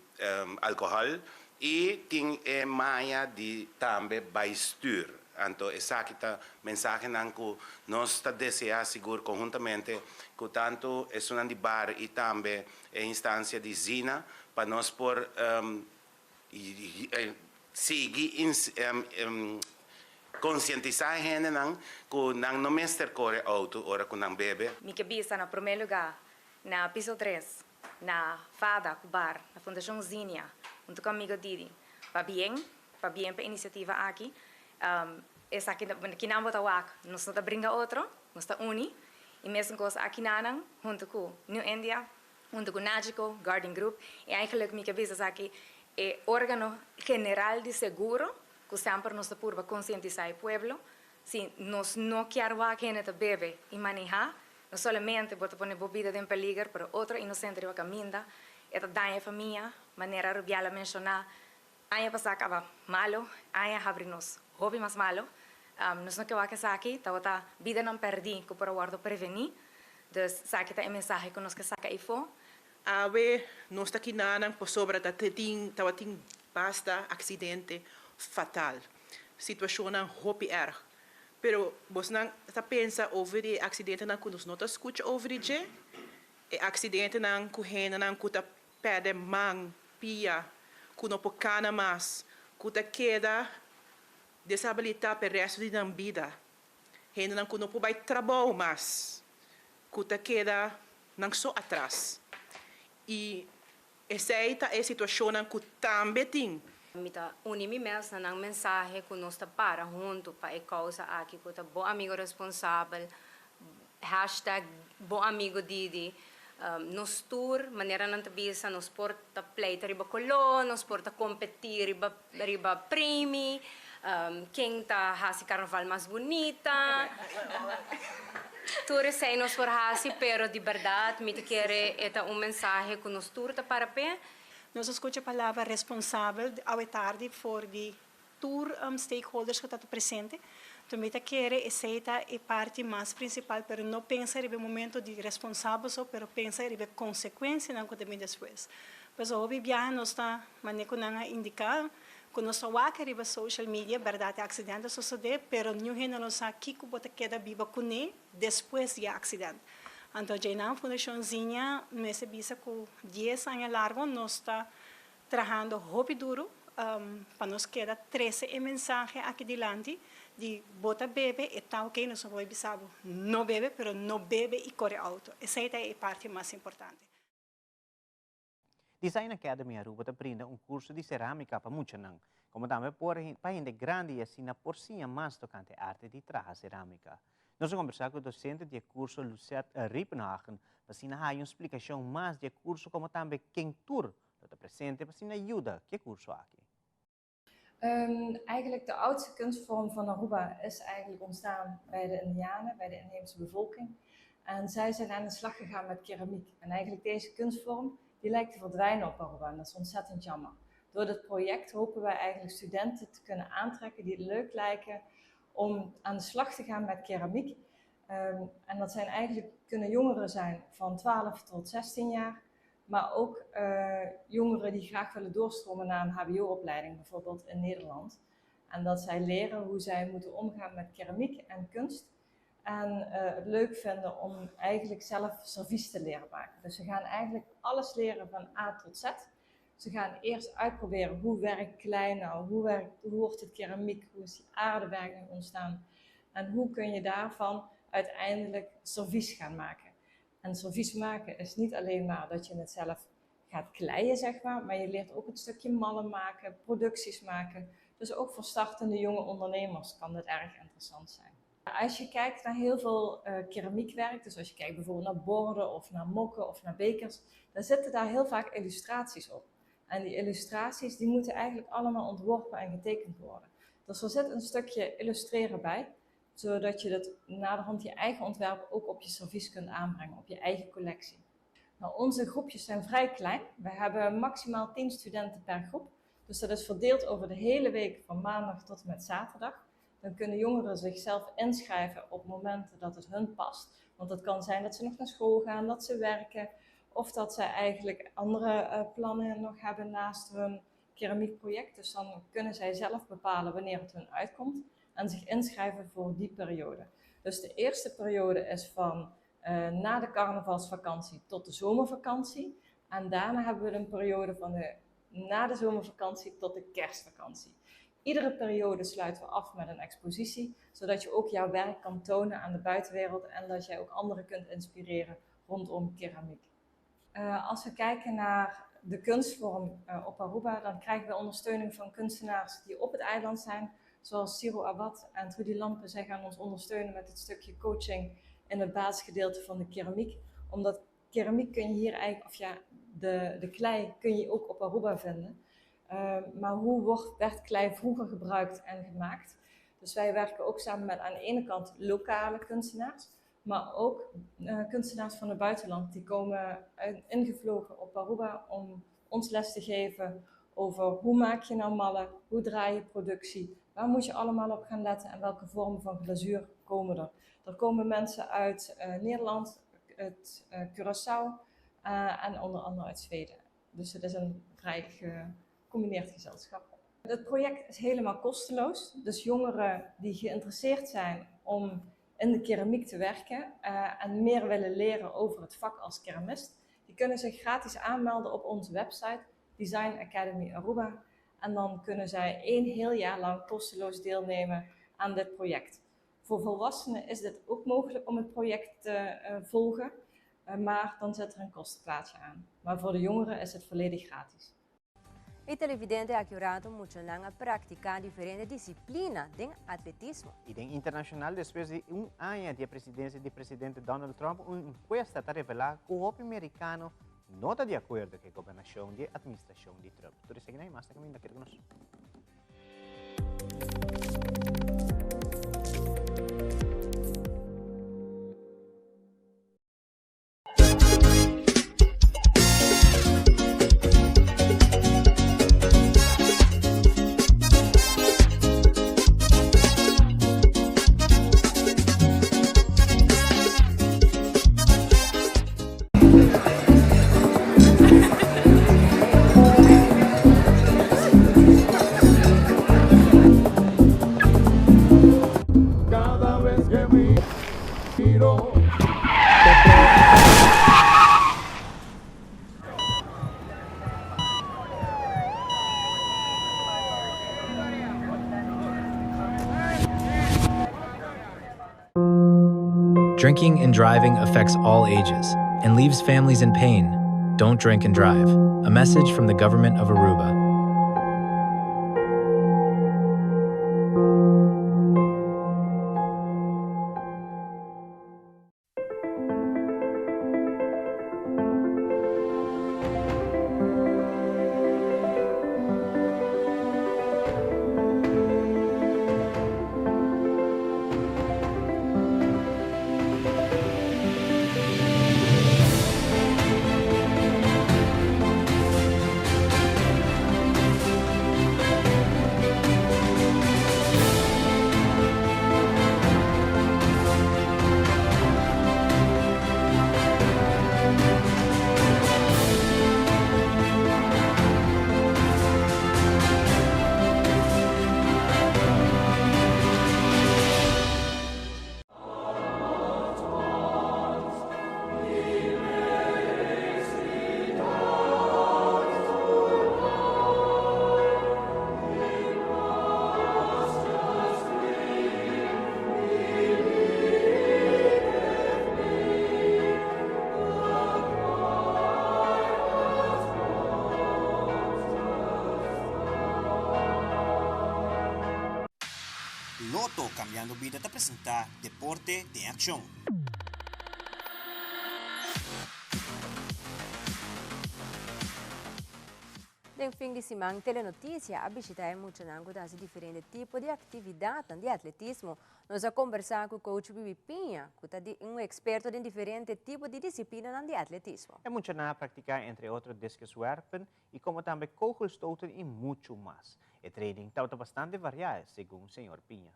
alkohòl i tin e maña di tambe bai stür. Anto esaki ta mensahenan ku nos ta deseá sigur konhuntamente ku tantu esunnan di bar i tambe e instansia di Zina pa nos por sigui konsientisá e hendenan ku nan no mester kore outo ora ku nan bebe. Mi ke bisa na promé lugá na piso tres na Fada ku Bar na Fundashon Zinia huntu ku amigo Didi pabien Pabien pa inisiativa aki. Esaki kinan bo ta wak, nos no ta bringa otro, nos ta uni. I mesun kos akinanan huntu ku New India, huntu ku Nagico, Guardian Group i eigenlijk mi ke bisa esaki e organo general di seguro ku semper nos ta purba konsientisá e pueblo. Si nos no kier wak hende ta bebe i manehá, no solamente bo ta pone bo bida den peliger pero otro inosente riba kaminda, e ta daña e famia, manera Rubiel a menshoná. Aña pasá kaba malo, aña habri nos hopi mas malo. Nos no ke wak esaki, tabata bidanan pèrdí ku por a wòrdu prevení. Dus esaki ta e mensahe ku nos ke saka eifó. Awe nos ta kinanan pasobra ta tin tabatin basta aksidente fatal, situashonnan hopi erg. Pero bosnan ta pensa over di e aksidentenan ku nos no ta skucha over di dje? E aksidentenan ku hendenan ku ta pèrdè man, pia, ku no por kana mas, ku ta keda desabilitá p'e resto di nan bida, hendenan ku no por bai trabou mas, ku ta keda nan so atras. I esei ta e situashonnan ku tambe tin. Mi ta uni mi mes na nan mensahe ku nos ta para huntu pa e kousa aki ku ta Bo Amigo Responsabel, hashtag Bo Amigo Didi. Nos tur, manera nan ta bisa, nos por ta pleita riba koló, nos por ta kompetí riba riba premi, ken ta hasi karnaval mas bunita. Tur esei nos por hasi, pero di bèrdat mi ta kere e ta un mensahe ku nos tur ta para p'e. Nos a skucha palabra responsabel awe tardi for di tur stakeholders ku ta presente. Enton mi ta kere esei ta e parti mas prinsipal, pero no pensa riba e momento di responsabel so, pero pensa riba e konsekuensianan ku ta bin despues. Pasobra hopi biaha nos ta, manera ku nan a indiká, ku nos ta wak riba social media, bèrdat e aksident a sosodé, pero niun hende no sa kiko bo ta keda biba kuné despues di e aksident. Anto djeinan Fundashon Zinha mester bisa ku dies aña largo nos ta trahando hopi duru pa nos keda trese e mensahe aki dilanti di bo ta bebe e ta oke nos no por bisa bo no bebe pero no bebe y kore auto esei ta e parti mas importante. Design Academy Aruba ta brinda un curso di ceramica pa muchanan, como tambe por pa hende grandi y asina por siña mas tocante arte di traha ceramica. Nos a conversa cu docente di e curso Lucette Riepenhagen pa asina haya un splicacion mas di e curso como tambe ken tur lo ta presente pa asina yuda cu e curso aki. Eigenlijk de oudste kunstvorm van Aruba is eigenlijk ontstaan bij de Indianen, bij de inheemse bevolking. En zij zijn aan de slag gegaan met keramiek. En eigenlijk deze kunstvorm die lijkt te verdwijnen op Aruba en dat is ontzettend jammer. Door dit project hopen wij eigenlijk studenten te kunnen aantrekken die het leuk lijken om aan de slag te gaan met keramiek. En dat zijn eigenlijk, kunnen jongeren zijn van 12 tot 16 jaar, maar ook jongeren die graag willen doorstromen naar een H B O-opleiding, bijvoorbeeld in Nederland. En dat zij leren hoe zij moeten omgaan met keramiek en kunst. En het leuk vinden om eigenlijk zelf servies te leren maken. Dus ze gaan eigenlijk alles leren van A tot Z. Ze gaan eerst uitproberen hoe werkt klei nou, hoe wordt het keramiek, hoe is die aardewerk nu ontstaan. En hoe kun je daarvan uiteindelijk servies gaan maken. En servies maken is niet alleen maar dat je het zelf gaat kleien, maar je leert ook het stukje mallen maken, producties maken. Dus ook voor startende jonge ondernemers kan dit erg interessant zijn. Als je kijkt naar heel veel keramiekwerk, dus als je kijkt bijvoorbeeld naar borden of naar mokken of naar bekers, dan zitten daar heel vaak illustraties op. En die illustraties die moeten eigenlijk allemaal ontworpen en getekend worden. Dus er zit een stukje illustreren bij, zodat je dat naderhand je eigen ontwerp ook op je servies kunt aanbrengen, op je eigen collectie. Onze groepjes zijn vrij klein. We hebben maximaal 10 studenten per groep. Dus dat is verdeeld over de hele week van maandag tot en met zaterdag. Dan kunnen jongeren zichzelf inschrijven op momenten dat het hun past. Want het kan zijn dat ze nog naar school gaan, dat ze werken of dat ze eigenlijk andere plannen nog hebben naast hun keramiekproject. Dus dan kunnen zij zelf bepalen wanneer het hun uitkomt en zich inschrijven voor die periode. Dus de eerste periode is van na de carnavalsvakantie tot de zomervakantie. En daarna hebben we een periode van na de zomervakantie tot de kerstvakantie. Iedere periode sluiten we af met een expositie, zodat je ook jouw werk kan tonen aan de buitenwereld en dat jij ook anderen kunt inspireren rondom keramiek. Als we kijken naar de kunstvorm op Aruba, dan krijgen we ondersteuning van kunstenaars die op het eiland zijn, zoals Ciro Abad en Trudy Lampen. Zij gaan ons ondersteunen met het stukje coaching in het basisgedeelte van de keramiek. Omdat keramiek kun je hier eigenlijk, of ja, de klei kun je ook op Aruba vinden. Maar hoe werd klei vroeger gebruikt en gemaakt? Dus wij werken ook samen met aan de ene kant lokale kunstenaars, maar ook kunstenaars van het buitenland. Die komen ingevlogen op Aruba om ons les te geven over hoe maak je nou mallen, hoe draai je productie, waar moet je allemaal op gaan letten en welke vormen van glazuur komen er. Er komen mensen uit Nederland, uit Curaçao en onder andere uit Zweden. Dus het is een vrij gecombineerd gezelschap. Het project is helemaal kosteloos. Dus jongeren die geïnteresseerd zijn om in de keramiek te werken en meer willen leren over het vak als keramist, die kunnen zich gratis aanmelden op onze website Design Academy Aruba. En dan kunnen zij 1 heel jaar lang kosteloos deelnemen aan dit project. Voor volwassenen is dit ook mogelijk om het project te volgen, maar dan zit er een kostenplaatje aan. Maar voor de jongeren is het volledig gratis. E televidente accurato mucho nan a practica diferente disciplina den atletismo. Y den internacional, después de un año de presidencia de presidente Donald Trump, una encuesta ta revela que o americano no ta de acuerdo cu e gobernacion di administracion di Trump. Tur esaki na mas ta caminda, kere conoce. Drinking and driving affects all ages and leaves families in pain. Don't drink and drive. A message from the government of Aruba. Lotto Cambiando Bida ta presenta Deporte den Accion. Den fin di siman Telenoticia a bishita e muchanan cu ta haci diferente tipo di actividadnan di atletismo. Nos a combersa cu coach Bibi Piña, cu ta un experto den diferente tipo di disciplinanan di atletismo. E muchanan a practica entre otro discuswerpen y como tambe kogelstoten y mucho mas. E training tabata bastante varia, segun señor Piña.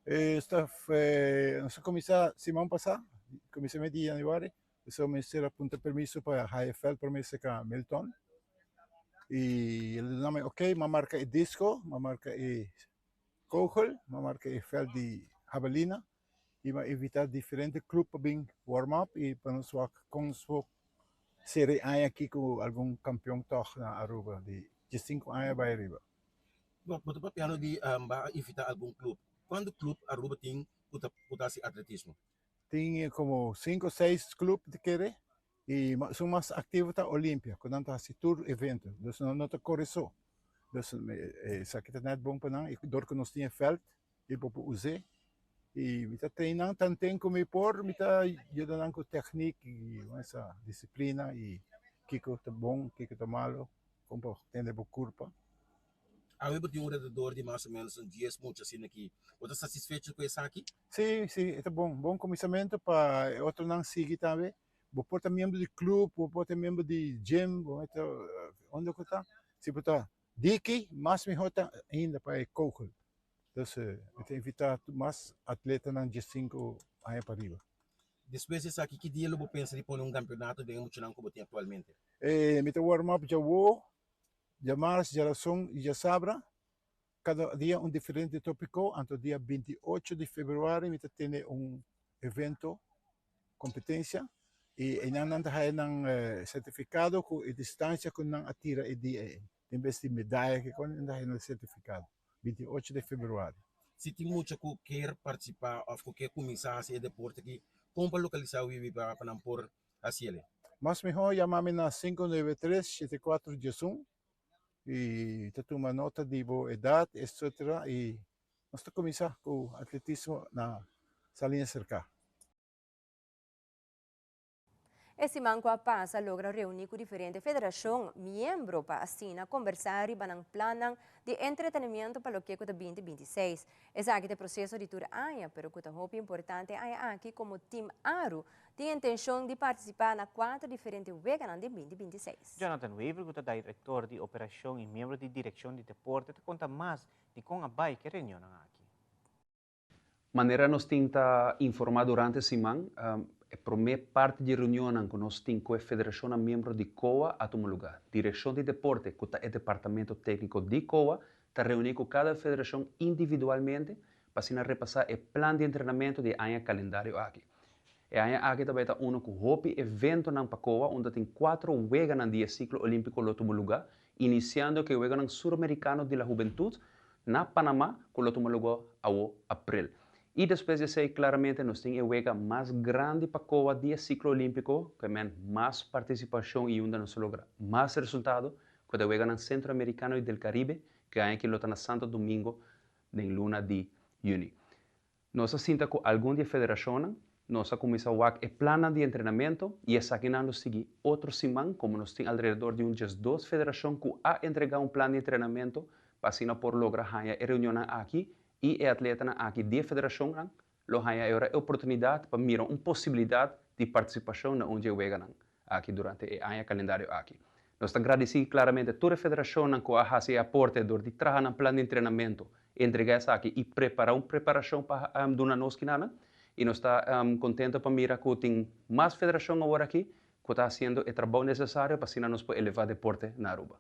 E staf nos a kuminsá siman pasá, kuminsamentu di yanüari, so mester a puntra permiso pa haya vèlt promé serka Milton i el a duna mi ok, mi a marka e disko, mi a marka e kogel, mi a marka e vèlt di habalina i mi a invitá diferente klup pa bin warm up i pa nos wak kon nos por sera e aña aki ku algun kampion tòg na Aruba di diesinku aña bai ariba. Bo ta papiando di ba a invita algun club. Cuanto club Aruba tin cu ta cu ta haci atletismo? Tin como cinco o seis club ta kere y esun mas activo ta Olimpia cu nan ta haci tur evento. Dus nan no ta core so. Dus esaki ta net bon pa nan y dor cu nos tin e veld y bo por us'e y mi ta train nan tanten cu mi por mi ta yuda nan cu techniek y esa disciplina y kico ta bon kico ta malo. Kon pa tende bo kurpa. Awe bo tin un rededor di mas o menos un dies mucha asina aki. Bo ta satisfecho ku esaki? Sí, sí, e ta bon. Bon kuminsamentu pa e otronan sigui tambe. Bo por ta miembro di klup, bo por ta miembro di gym, bo ta unda ku ta. Si bo ta diki, mas mihó ta ainda pa e kogel. Dus mi ta invitá mas atletanan diesinku aña pa riba. Despues di esaki, ki dia lo bo pensa di pone un kampeonato den e muchanan ku bo tin aktualmente? E mi ta warm up djawo, djamars, djarason i djasabra. Kada dia un diferente topiko. Anto dia 28 di februari mi ta tene un evento, kompetensia, i einan nan ta haya nan sertifikado ku e distansia ku nan a tira e dia ei. En bes di medaya ke kon nan ta haya nan sertifikado. 28 di februari. Si tin mucha ku kier partisipá òf ku kier kuminsá hasi e deporte aki, kon pa lokalisá Wiwi pa nan por hasiel? Mas mihó yama mi na 593 7411 y ta tuma nota di bo edad etcetera y nos ta cuminsa cu atletismo na Saliña Cerca. E siman ku a pasa logra reuní ku diferente federashon miembro pa asina kombersá riba nan plannan di entretenimiento pa loke ku ta binti binti seis. Esaki ta e proseso di tur aña, pero ku ta hopi importante e aña aki komo Team Aru tin intenshon di partisipá na kuater diferente weganan den binti binti seis. Jonathan Wever ku ta director di operashon i miembro di direkshon di deporte ta konta mas di kon a bai ku e reunionnan aki. Manera nos tin ta informá durante siman, e promé parti di reunionnan ku nos tin ku e federashonnan miembro di COA a tuma lugá. Direkshon di Deporte, ku ta e departamento tékniko di COA, ta reuní ku kada federashon individualmente pa asina repasá e plan di entrenamentu di e aña kalendario aki. E aña aki ta bai ta unu ku hopi eventonan pa COA unda tin kuatro weganan di e siklo olímpiko lo tuma lugá, inisiando ku e Weganan Suramerikano di la Hubentut na Panamá ku lo tuma lugá awo aprel. I despues di esei klaramente nos tin e wega mas grandi pa koa di e siklo olímpiko, ku e men mas partisipashon i unda nos a logra mas resultado, ku ta e weganan Sentroamerikano i del Karibe, ku e aña aki lo ta na Santo Domingo den luna di yüni. Nos a sinta ku algun di e federashonnan, nos a kuminsá wak e plannan di entrenamentu i esakinan lo sigui otro siman komo nos tin alrededor di un diesdos federashon ku a entregá un plan di entrenamentu pa asina por logra haña e reunionnan aki i e atletanan aki di e federashonnan lo haña e ora e oportunidat pa mira un posibilidat di partisipashon na un di e weganan aki durante e aña kalendario aki. Nos ta gradisí klaramente tur e federashonnan ku a hasi e aporte dor di traha nan plan di entrenamentu, entregá esaki i prepará un preparashon pa duna nos kinanan. I nos ta kontento pa mira ku tin mas federashon awor aki ku ta hasiendo e trabou nesesario pa asina nos por elevá deporte na Aruba.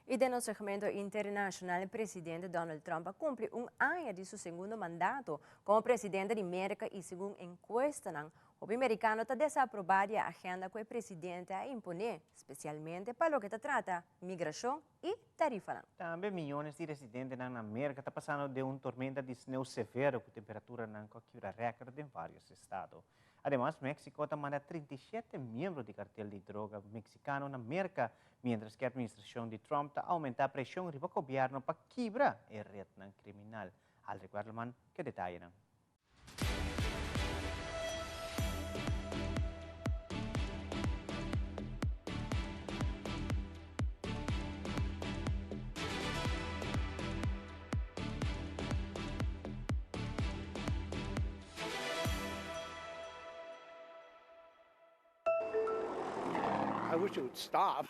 Y den nos segmento internacional, presidente Donald Trump a cumpli un aña di su segundo mandato como presidente di Merca y segun encuestanan, hopi mericano ta desaproba di e agenda cu e presidente a impone, specialmente pa loke ta trata migracion y tarifanan. Tambe miyones di residentenan na Merca ta pasando den un tormenta di sneu severo cu temperaturanan cu a kibra record den varios estado. Ademas, Mexico ta manda 37 miembro di cartel di droga mexicano na Merca, mientras cu e administracion di Trump ta aumenta presion riba gobierno pa kibra e rednan criminal. Aldrich Werleman cu e detayenan. I wish it would stop.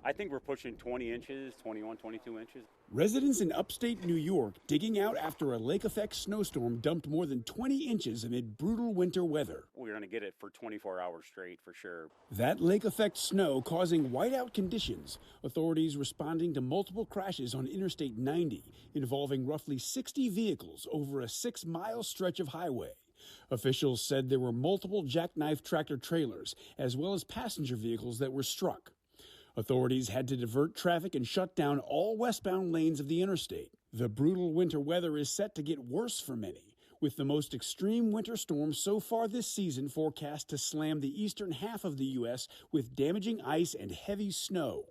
I think we're pushing 20 inches, 21, 22 inches. Residents in upstate New York digging out after a lake effect snowstorm dumped more than 20 inches amid brutal winter weather. We're going to get it for 24 hours straight for sure. That lake effect snow causing whiteout conditions. Authorities responding to multiple crashes on Interstate 90 involving roughly 60 vehicles over a six mile stretch of highway. Officials said there were multiple jackknife tractor trailers as well as passenger vehicles that were struck. Authorities had to divert traffic and shut down all westbound lanes of the interstate. The brutal winter weather is set to get worse for many, with the most extreme winter storm so far this season forecast to slam the eastern half of the U.S. with damaging ice and heavy snow.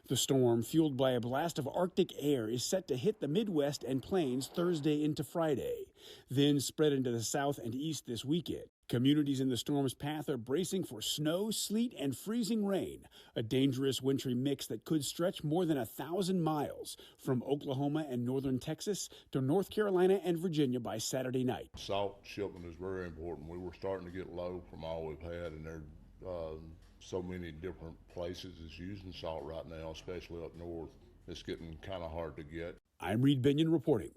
The storm, fueled by a blast of Arctic air, is set to hit the Midwest and plains Thursday into Friday, then spread into the south and east this weekend. Communities in the storm's path are bracing for snow, sleet, and freezing rain, a dangerous wintry mix that could stretch more than a thousand miles from Oklahoma and northern Texas to North Carolina and Virginia by Saturday night. Salt shipment is very important. We were starting to get low from all we've had, and there uh, so many different places is using salt right now, especially up north. It's getting kind of hard to get. I'm Reed Binion reporting.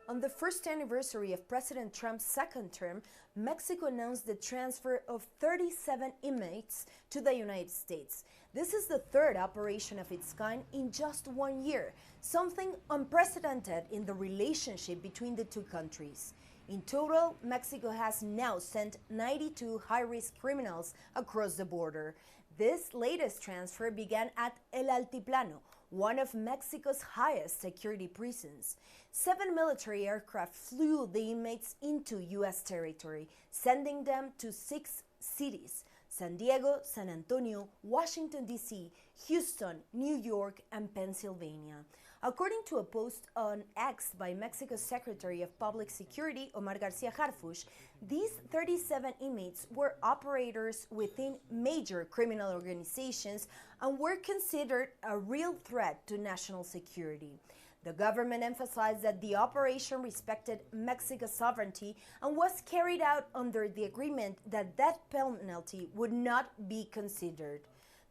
On the first anniversary of President Trump's second term, Mexico announced the transfer of 37 inmates to the United States. This is the third operation of its kind in just one year, something unprecedented in the relationship between the two countries. In total, Mexico has now sent 92 high risk criminals across the border. This latest transfer began at El Altiplano, one of Mexico's highest security prisons. Seven military aircraft flew the inmates into U.S. territory, sending them to six cities San Diego, San Antonio, Washington, D.C., Houston, New York, and Pennsylvania. According to a post on X by Mexico's Secretary of Public Security, Omar Garcia Harfuch, these 37 inmates were operators within major criminal organizations and were considered a real threat to national security. The government emphasized that the operation respected Mexico's sovereignty and was carried out under the agreement that death penalty would not be considered.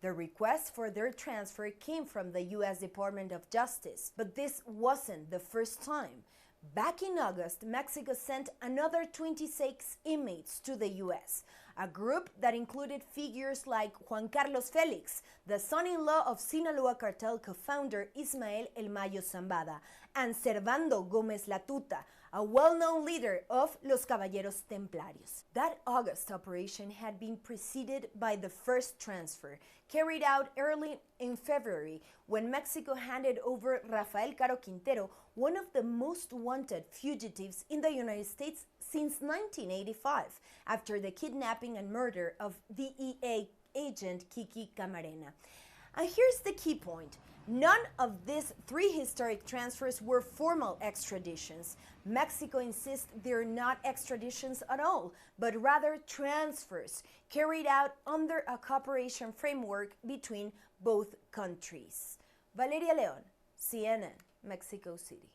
The request for their transfer came from the U.S. Department of Justice, but this wasn't the first time. Back in August, Mexico sent another 26 inmates to the U.S., a group that included figures like Juan Carlos Felix, the son in law of Sinaloa cartel co founder Ismael El Mayo Zambada, and Servando Gomez Latuta, a well known leader of Los Caballeros Templarios. That August operation had been preceded by the first transfer, carried out early in February when Mexico handed over Rafael Caro Quintero, one of the most wanted fugitives in the United States since 1985, after the kidnapping and murder of DEA agent Kiki Camarena. And here's the key point. None of these three historic transfers were formal extraditions. Mexico insists they're not extraditions at all, but rather transfers carried out under a cooperation framework between both countries. Valeria Leon, CNN, Mexico City.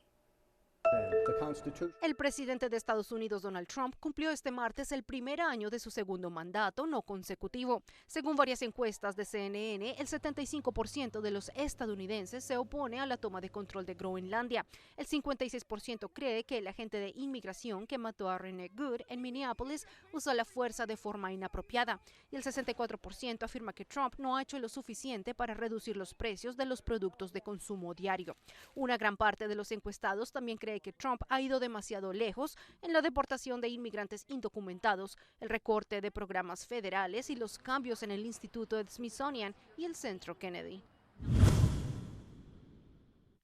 El presidente de Estados Unidos, Donald Trump, cumplió este martes el primer año de su segundo mandato no consecutivo. Según varias encuestas de CNN, el 75% de los estadounidenses se opone a la toma de control de Groenlandia. El 56% cree que el agente de inmigración que mató a Renee Good en Minneapolis usó la fuerza de forma inapropiada. Y el 64% afirma que Trump no ha hecho lo suficiente para reducir los precios de los productos de consumo diario. Una gran parte de los encuestados también cree que Trump ha ido demasiado lejos en la deportación de inmigrantes indocumentados, el recorte de programas federales y los cambios en el Instituto Smithsonian y el Centro Kennedy.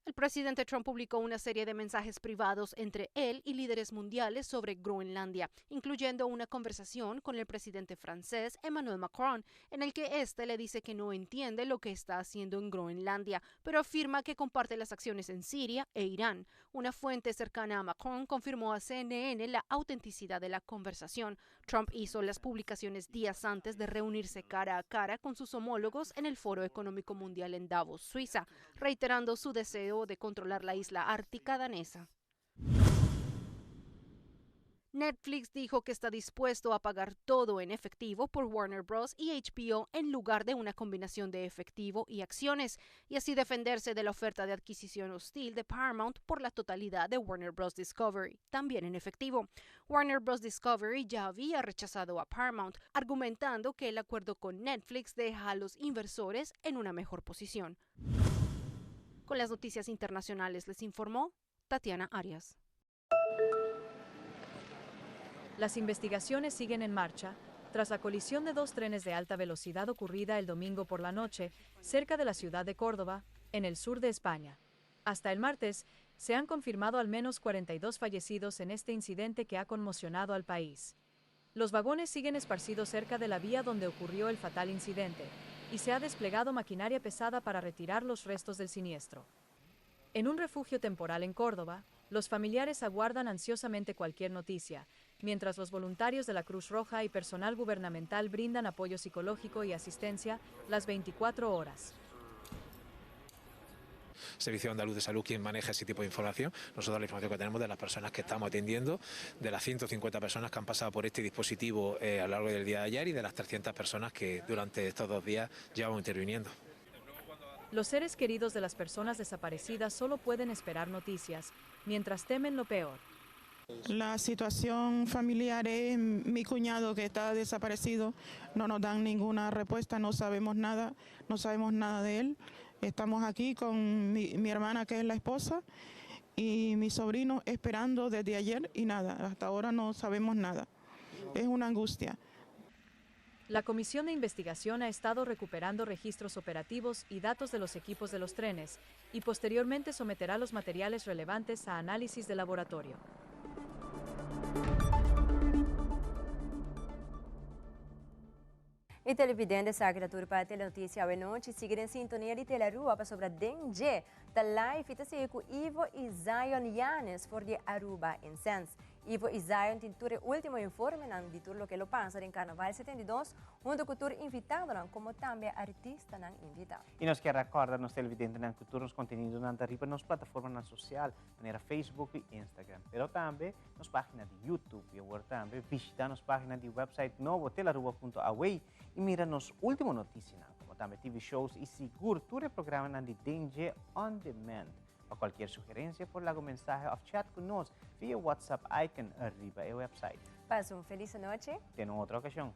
El presidente Trump publicó una serie de mensajes privados entre él y líderes mundiales sobre Groenlandia, incluyendo una conversación con el presidente francés Emmanuel Macron, en el que éste le dice que no entiende lo que está haciendo en Groenlandia, pero afirma que comparte las acciones en Siria e Irán. Una fuente cercana a Macron confirmó a CNN la autenticidad de la conversación. Trump hizo las publicaciones días antes de reunirse cara a cara con sus homólogos en el Foro Económico Mundial en Davos, Suiza, reiterando su deseo de controlar la isla ártica danesa. Netflix dijo que está dispuesto a pagar todo en efectivo por Warner Bros. Y HBO en lugar de una combinación de efectivo y acciones, y así defenderse de la oferta de adquisición hostil de Paramount por la totalidad de Warner Bros. Discovery, también en efectivo. Warner Bros. Discovery ya había rechazado a Paramount, argumentando que el acuerdo con Netflix deja a los inversores en una mejor posición. Con las noticias internacionales les informó Tatiana Arias. Las investigaciones siguen en marcha tras la colisión de dos trenes de alta velocidad ocurrida el domingo por la noche cerca de la ciudad de Córdoba, en el sur de España. Hasta el martes, se han confirmado al menos 42 fallecidos en este incidente que ha conmocionado al país. Los vagones siguen esparcidos cerca de la vía donde ocurrió el fatal incidente, y se ha desplegado maquinaria pesada para retirar los restos del siniestro. En un refugio temporal en Córdoba, los familiares aguardan ansiosamente cualquier noticia, mientras los voluntarios de la Cruz Roja y personal gubernamental brindan apoyo psicológico y asistencia las 24 horas. Servicio Andaluz de Salud quien maneja ese tipo de información. Nosotros la información que tenemos de las personas que estamos atendiendo, de las 150 personas que han pasado por este dispositivo a lo largo del día de ayer y de las 300 personas que durante estos 2 días llevamos interviniendo. Los seres queridos de las personas desaparecidas solo pueden esperar noticias, mientras temen lo peor. La situación familiar es mi cuñado que está desaparecido, no nos dan ninguna respuesta, no sabemos nada, no sabemos nada de él. Estamos aquí con mi hermana, que es la esposa, y mi sobrino esperando desde ayer y nada, hasta ahora no sabemos nada. Es una angustia. La Comisión de Investigación ha estado recuperando registros operativos y datos de los equipos de los trenes y posteriormente someterá los materiales relevantes a análisis de laboratorio. Y televidente sa que tur pa Telenoticia awe nochi. Sigui den sintonia di Telearuba pasobra den dje ta live y ta sigui cu Ivo y Zion Yanes for di Aruba Incense. Ivo y Zion tin tur e ultimo informenan di tur loke lo pasa den Carnaval 72 hunto cu tur invitadonan como tambe artistanan invita. Y nos kier recorda nos televidentenan cu tur nos contenidonan ta riba nos plataformanan social manera Facebook y Instagram, pero tambe nos pagina di YouTube y awor tambe bishita nos pagina di website nobo telaruba punto aw y mira nos ultimo noticianan, como tambe TV shows y sigur tur e programanan di Dengue On Demand. Pa cualkier sugerencia por laga un mensahe of chat cu nos via WhatsApp icon riba e website. Pasa un feliz anochi. Te un otro ocasion.